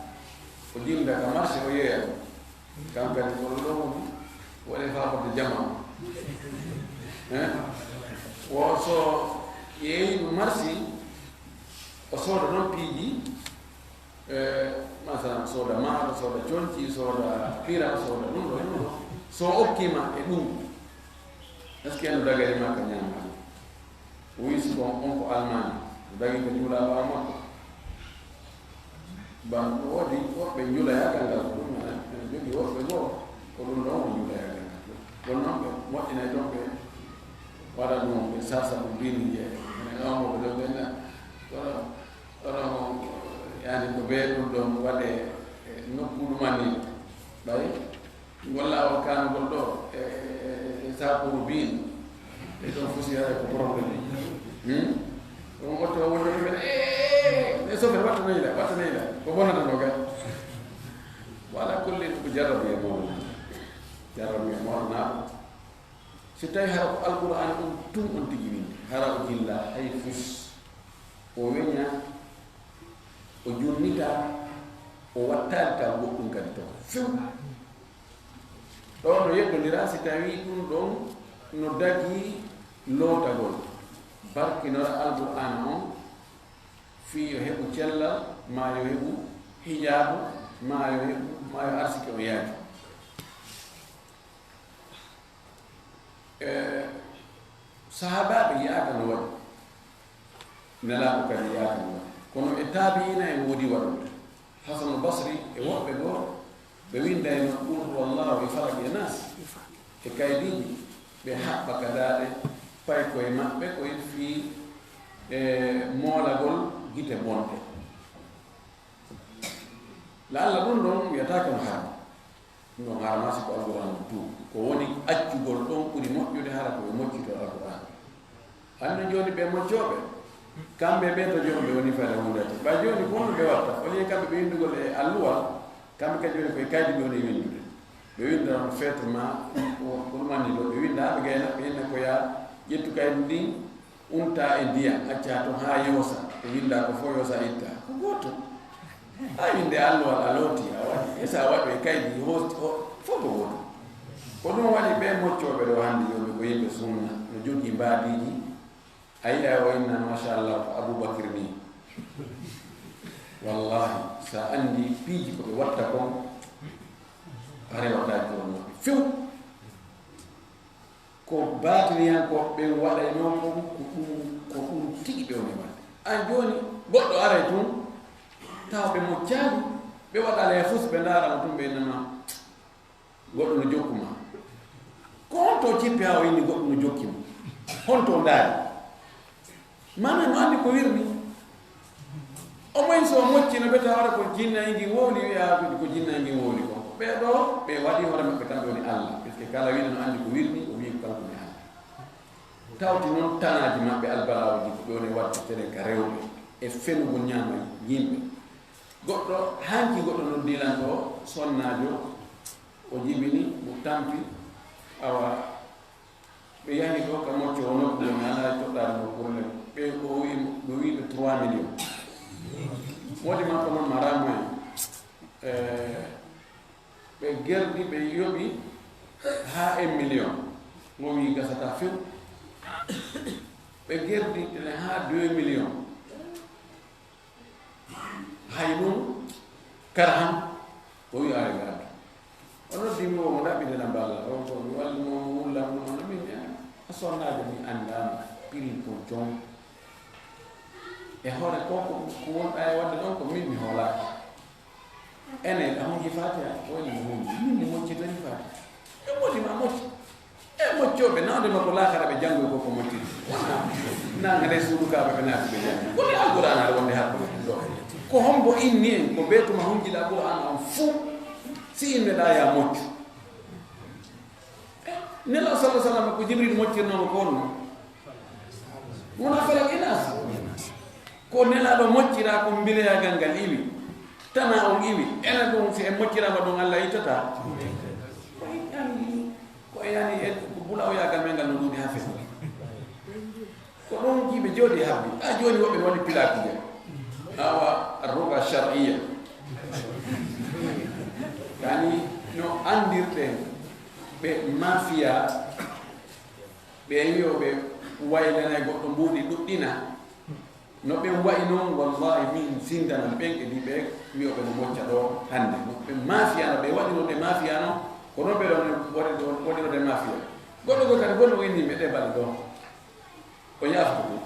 O dimda ka marché, o yeeya ɗum. Kam kadi, ko ɗum ɗo woni, waɗe faabude jama. Hein? Wo so yeeyi ɗum marché, o sooda ɗon piiji, e, masalan, sooda maaro, sooda conci, sooda pira, sooda ɗum ɗo, ɗum ɗo. So okkima e ɗum, est-ce que no dagani ma ka ñaama ɗum? O wi si ko on ko almaami, o dagi ko juula ɓaawo makko. Ban, woodi woɓɓe njulayaagal ngal, ko ɗum ene, ene jogii woɓɓe goo, ko ɗum ɗon o njulayaagal ngal. Kono noon ɓe moƴƴinay toon, ɓe waɗa ɗum, ɓe sarsa ɗum biini je, ene ɗon ko ɓe ɗon ɓenna. Kono, kono, yani ko bee ɗum ɗon waɗe e nokku ɗum ani. Ɓay ngol laawol kaanugol ɗo e, e, e, e Saakuru biin. E ɗon fusi hara ko problème. Hmm? On otto wonde ɓe, eh, eh, eh, chauffeur, watta nayla, watta nayla. Ko bonata no ga. Wala kullin ko jarrabu e mawna. Jarrabu e mawna. Si tawi hara ko Alqur'aan on tun on tigi windi, hara o jilla hay fus. O weña, o junnita, o wattaali taw goɗɗum kadi toon. Few. Ɗo no yeddondira si tawi ɗum ɗon no dagii lootagol. Barkinora Alqur'aana on fii yo heɓu cellal, maa yo heɓu hijaabu, maa yo heɓu, maa yo arsike on yaaju. E, sahaabaaɓe yi'aaka no waɗi. Nelaaɗo kadi yi'aaka no waɗi. Kono e taabi'iina en woodi waɗuɓe. Hasanul Basri e woɓɓe goo, ɓe winndayno Qul huwallaahu e Falaq e Naas e kaydiiji, ɓe haɓɓa ka daaɗe paykoye maɓɓe koye fii, e, moolagol gite bonɗe. La'alla ɗum ɗon wiyataake no haram. Ɗum ɗon harama si ko Alqur'aan on tun. Ko woni accugol ɗon ɓuri moƴƴude hara ko ɓe moccitoo Alqur'aan. Anndi jooni ɓe moccooɓe, kamɓe ɓe to joom ɓe woni fayda huunde. Ɓay jooni ko honno ɓe watta? Au lieu kamɓe ɓe winndugol e alluwal, kamɓe kadi jooni koye kaydi ɓe woni winndude. Ɓe winnda on faitement, ko, ko ɗum anndi ɗo. Ɓe winnda haa ɓe gayna, ɓe inna ko yaa ƴettu kaydi ndin, unta e ndiyam, acca to haa yoosa, ɓe winnda ko fof yoosa itta. Ko gooto. A winnde alluwal a looti, a waɗi. E so a waɗi e kaydi, hoosti, o, fof ko gooto. Ko ɗum waɗi ɓe moccooɓe ɗo hannde, yo ɓe ko yimɓe sunna, no jogii mbaadiiji. A yi'a o inna, machallah, ko Abubakir ni. Wallahi, so a anndi piiji ko ɓe watta kon, a rewataa jooni maɓɓe few. Ko baatiniyankooɓe ɓen waɗaynoo kon, ko ɗum, ko ɗum tigi ɓe woni waɗde. An jooni, goɗɗo aray tun, tawa ɓe moccaali, ɓe waɗa laya fus, ɓe ndaara mo tun, ɓe innama, goɗɗo no jokku ma. Ko honto o cippi haa o inni goɗɗo no jokki mo? Honto o ndaari? Maanaa no anndi ko wirni. Au moins so o moccino ɓe tawata ko jinna e ngin wowli, wi'a ko jinna e ngin wowli ko. Ɓee ɗoo, ɓe waɗi hoore maɓɓe kamɓe woni Allah. Parce que kala wi'uɗo no anndi ko wirni, o wi'i ko kanko woni Allah. Tawti noon tanaaji maɓɓe albalaaji ko ɓe woni waɗde telen ka rewɓe e fenugol ñaama yimɓe. Goɗɗo, hanki goɗɗo noddi lan ɗoo, sonnaajo, o jibini, mo tampi, awa, ɓe yahi ɗo ka mocco o nokku woni alaa e toɗɗaade mo golle. Ɓe o wi, ɓe wi ɓe trois millions. Woodi makko noon maraama en. Eh, ɓe gerdi, ɓe yoɓi haa un million. Mo wi gasata few. Ɓe gerdi tele haa deux millions. Hay ɗum kara han, o wi aare garata. O noddi mi, o mo ɗaɓɓitana balla, o ko mi walli mo, mo wulla mo, no min, eh, a sonnaajo mi anndaama, prix ko jom. E hoore ko, ko, ko wonɗa e waɗde ɗon, ko min mi hoolaaki. Ene, a honji Fatiha? Ko woni mo honji? Min mi moccitani Fatiha. E moƴƴi ma moƴƴi. E moƴƴooɓe, nawde makko laakara ɓe janngoy ko ko moƴƴi. Wona nanga nde suudu kaaba ɓe naati ɓe janngi. Woni Alqur'aana Ko hombo inni en ko bee tuma hunjila Qur'aana on fuu, si inneɗaa yaa moccu. Nelaaɗo sallallaahu alayhi wa sallam, ko Jibril moccirnoo mo ko honno? Wona Falaq e Naas. Ko Nelaaɗo mocciraa, ko mbileyagal ngal iwi. Tana on iwi. Ena ɗum, si en mocciraama ɗum, Allah ittataa. Ko yani, ko yani e bulawoyagal men ngal no ɗuuɗi haa feewi. Ko ɗon yimɓe jooɗi habbi. A jooni woɓɓe no waɗi pilaakuuje. Awa arruqa shar'iyya. Yani no anndirɗen ɓe mafia, ɓe wi'o ɓe waylanay goɗɗo mbuuɗi ɗuɗɗina. No ɓen wa'i non, wallahi min sindanan ɓen e ɗi ɓe wi'o ɓe no mocca ɗo hannde. No ɓe mafia no, ɓe waɗirode mafia no, ko non ɓe ɗon waɗirode mafia. Goɗɗo goo kadi gonno o inni mi e ɗe balɗe ɗo. O yaaftu ɗum.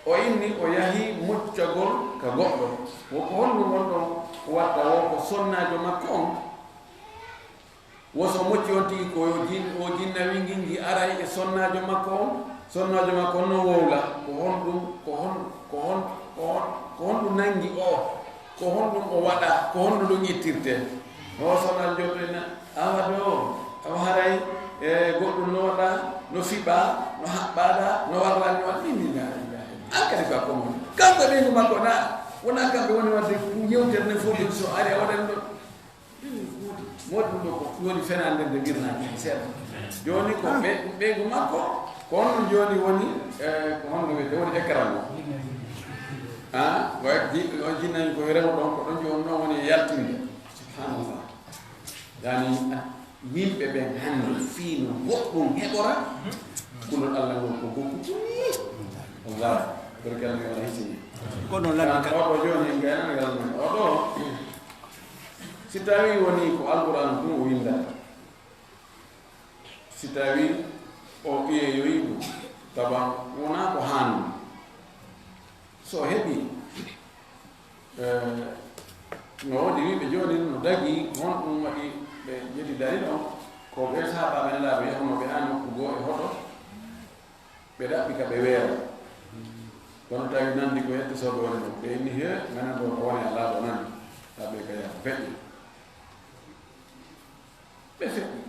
O inni o yahi moccagol ka goɗɗo. Wo ko honɗum wonɗon watta? Wo ko sonnaajo makko on. Wo so mocci on tigi ko yo jin-, o jinna wingi ngi aray e sonnaajo makko on. Sonnaajo makko on no wowla. Ko honɗum, ko hon-, ko hon-, ko hon-, ko honɗum nangi o? Ko honɗum o waɗa? Ko honno ɗum ittirte? No sonnaajo jooɗo en, awa ɗo, awa haray, e, goɗɗum no waɗa, no fiɓa, no haɓɓaɗa, no warrani, no waɗa, min, min, min, min. An kadi ko a komo. Kanko ɓeyngu makko na, wona kamɓe woni wadde yewtere nden fof, so ari a waɗani ɗo. Moɗi ɗum ɗo ko woni fenande nde ngirnaki seeɗa. Jooni ko ɓe-, ɓeyngu makko, ko honno jooni woni, e, ko honno wiyete, woni écran o. Ah, way ji-, o jinnayi ko remo ɗon, ko ɗon jooni noon woni e yaltinde. Subhanallah. Yani, yimɓe ɓen hannde fii no goɗɗum heɓora, kulol Allah ngol ko gokku tuni. Allah, barkalla Allah hisini. Kono lan ka- Oɗo jooni en gaynano yalnan. Oɗo, si tawi woni ko Alquran tun o windata, si tawi o iyeyoyi ɗum, taban wona ko haandu. So heɓi, eh, no woodi wiɓe jooni no dagi, honɗum waɗi ɓe jeddi dari ɗon? Ko ɓe sahaaba men laaɓe yahunooɓe haa nokku goo e hoto, ɓe ɗaɓɓi ka ɓe weera. Kono tawi nandi ko yette soɓe woni ɗon. Ɓe inni, he, menen ɗo ko woni alaa ɗo nandi. Taɓe ka yaha feƴƴi. Ɓe feƴƴi.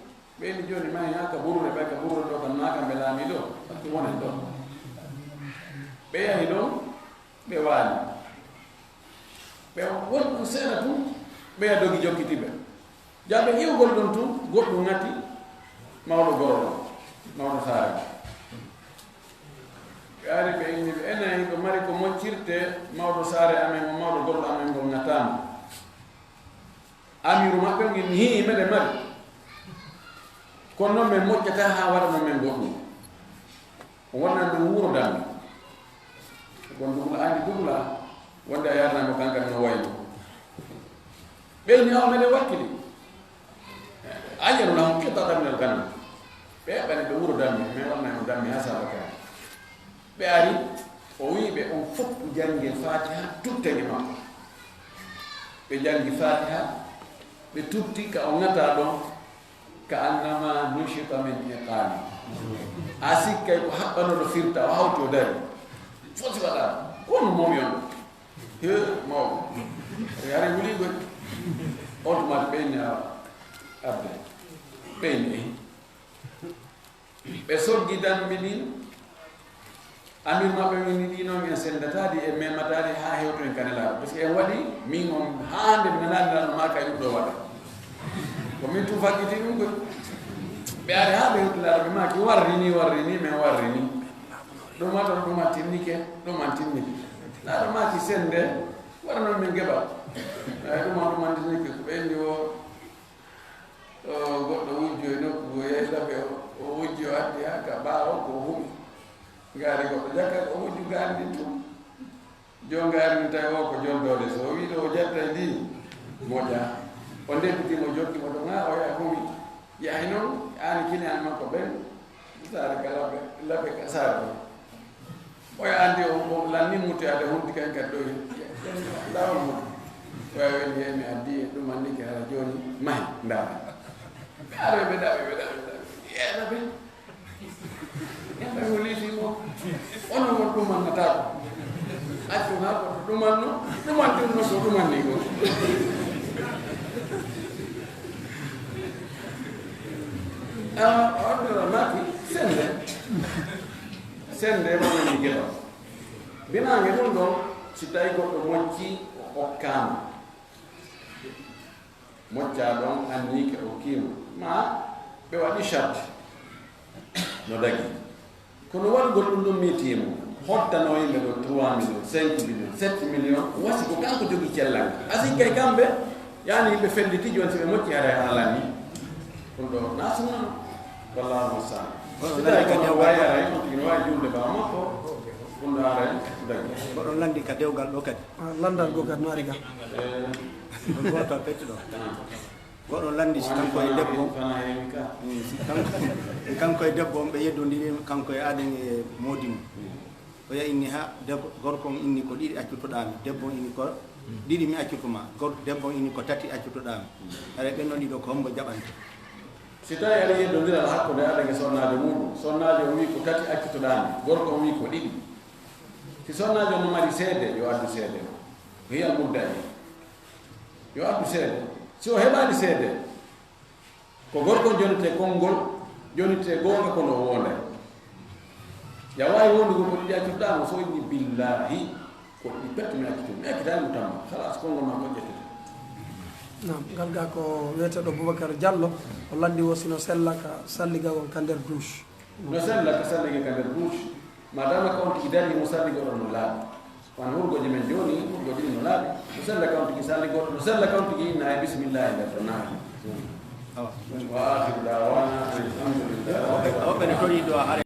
Ɓe inni jooni ma yaa ka Buruure, ɓe ka Buruure ɗo kam naa kamɓe laamiiɗo, ɓe wonen ɗon. Ɓe yahi ɗon, ɓe waali. Ɓe won ɗon seeɗa tun, ɓeya dogi jokkiti ɓe. Jaaɓe iwgol ɗon tun, goɗɗum ŋati mawɗo goro ɗon, mawɗo saare on. Ɓe ari ɓe inni ɓe, enen hiɗo mari ko moccirte mawɗo saare amen on, mawɗo goro amen ngol ŋataama. Amiiru maɓɓe on inni, hii, meɗen mari. Kono non men moƴƴata haa waɗa non men goɗɗum. O wonnan ɗum wuro dammi. Kon dugla andi dugla, wonde a yarnamo kankan no wayno. Ɓe inni, awa meɗen wakkili. Ayyanu lahum qitatan min al-ghanam. Ɓe eɓɓani ɓe wuro dammi, men wonna mo dammi haa saba kadi. Ɓe ari, o wi'i ɓe, on fof jannge Fatiha, tutten e makko. Ɓe janngi Fatiha, ɓe tutti ka o ŋata ɗon, ka annama nushita min iqali. A sikkay ko haɓɓanoɗo firta, o hawti o dari. Foti waɗa, ko no mawɓe on. He, mawɓe. E are wuli goy. On tuma ɓeyni a abde. Ɓeyni. Ɓe soggi dambi ɗin. Amir maɓɓe wini ɗi noon en sendataɗi, en memataɗi haa hewto en kanelaaɗo. Parce que en waɗi, min on haa hande mi nanaani nano maa kay ɗum ɗo waɗa. Ko min tun faggiti ɗum koy. Ɓe ari haa ɓe hewti laaɗo, ɓe maaki warri ni, warri ni, men warri ni. Ɗum ma toon, ɗum ma tinnike, ɗum ma tinnike. Laaɗo maaki sende, wara noon min geɓa. Eyi, ɗum ma, ɗum ma tinnike, ko ɓe enni o, o goɗɗo wujjo e nokku, o yehi laɓe, o, o wujji, o addi haa ka ɓaawo, ko o huɓi. Ngaari goɗɗo jakka, o wujju ngaari ndin tun. Jon ngaari ndin tawi o ko jon doole. So o wii ɗo o jattay ndi, moƴƴa. O ndeppiti mo, jokki mo to ŋaa, o yaha huɓi. Yahi noon, aani kine an makko ɓen, saare ka laɓe, laɓe ka saare ɗo. Oya anndi o, o lanni mutoyaade honti kan kadi ɗo hin. Laawol mum. Oya welni en mi addi e ɗum anndi ke hara jooni mahi ndaara. Ɓe aroy ɓe ɗaɓi, ɓe ɗaɓi, ɓe ɗaɓi. Yeena ɓe. Yalla o liiti mo. Onon won ɗum mannata ko. Accu haa ko ɗumanno, ɗumantinno ko ɗumanni ko. A ordira maki sende. Sende wonani geɗa. Binaange ɗum ɗon, si tawi goɗɗo mocci o okkaama. Moccaa ɗon anniike okkiimo. Ma ɓe waɗi charte. No dagi. Kono waɗugol ɗum ɗum metier mum, hottano yimɓe ɗo trois millions, cinq millions, sept millions, wasi ko kanko jogii cellal. Asi kay kamɓe, yani yimɓe felliti jooni si ɓe mocci haray haalani. Ɗum ɗo na sunna. Wallahu musta'an. Kono si tawi kono wawi aray, on tigi no wawi julde ɓaawo makko, ɗum ɗo aray dagi. Koɗon landi ka dewgal ɗo kadi. Ah, landal go kadi no ari ga. Eh. Ɗum goto peccuɗo. Ah. Goɗɗo lanndi si kanko e debbo on, mm, si kanko, kanko e debbo on ɓe yeddondiri, kanko e aɗen e moodi mum. O ya inni ha debbo, gorko on inni ko ɗiɗi accutoɗaami, debbo on inni ko ɗiɗi mi accutuma, gor-, debbo on inni ko tati accutɗaami. Haray ɓen non ɗiɗo ko hombo jaɓante? Si tawi aɗa yeddondiral hakkunde aɗen e sonnaajo muɗum, sonnaajo on wi ko tati accutoɗaami, gorko on wi ko ɗiɗi. Si sonnaajo on no mari seede, yo addu seede o. Hiya mudda'i. Yo addu seede. Si o heɓaani seede, ko gorko jonitee konngol, jonitee goonga kono o woonday. Ya waawi wondugol ko ɗiɗi accirɗaa mo, so inni billaahi, ko ɗiɗi pet mi accitumi. Mi accitaani mo tamma. Khalas, konngol maa ko ƴettete. Naam, ngal gaa ko wiyeteeɗo Boubacar Diallo, o lanndi wo sino sella ka salliga on ka nder douche. No sella ka salliga ka nder douche, maadaama ko on tigi darii mo salliga ɗon no laaɓi. Kono hurgoji men jooni, hurgoji ɗin no laaɓi. No sella kawtiki salli goɗɗo, no sella kawtiki inna e bismillahi nder to naati. Awa. Wa akhiru da'wana anil hamdulillahi rabbil alamin. Awa, ɓe no tori ɗo hare.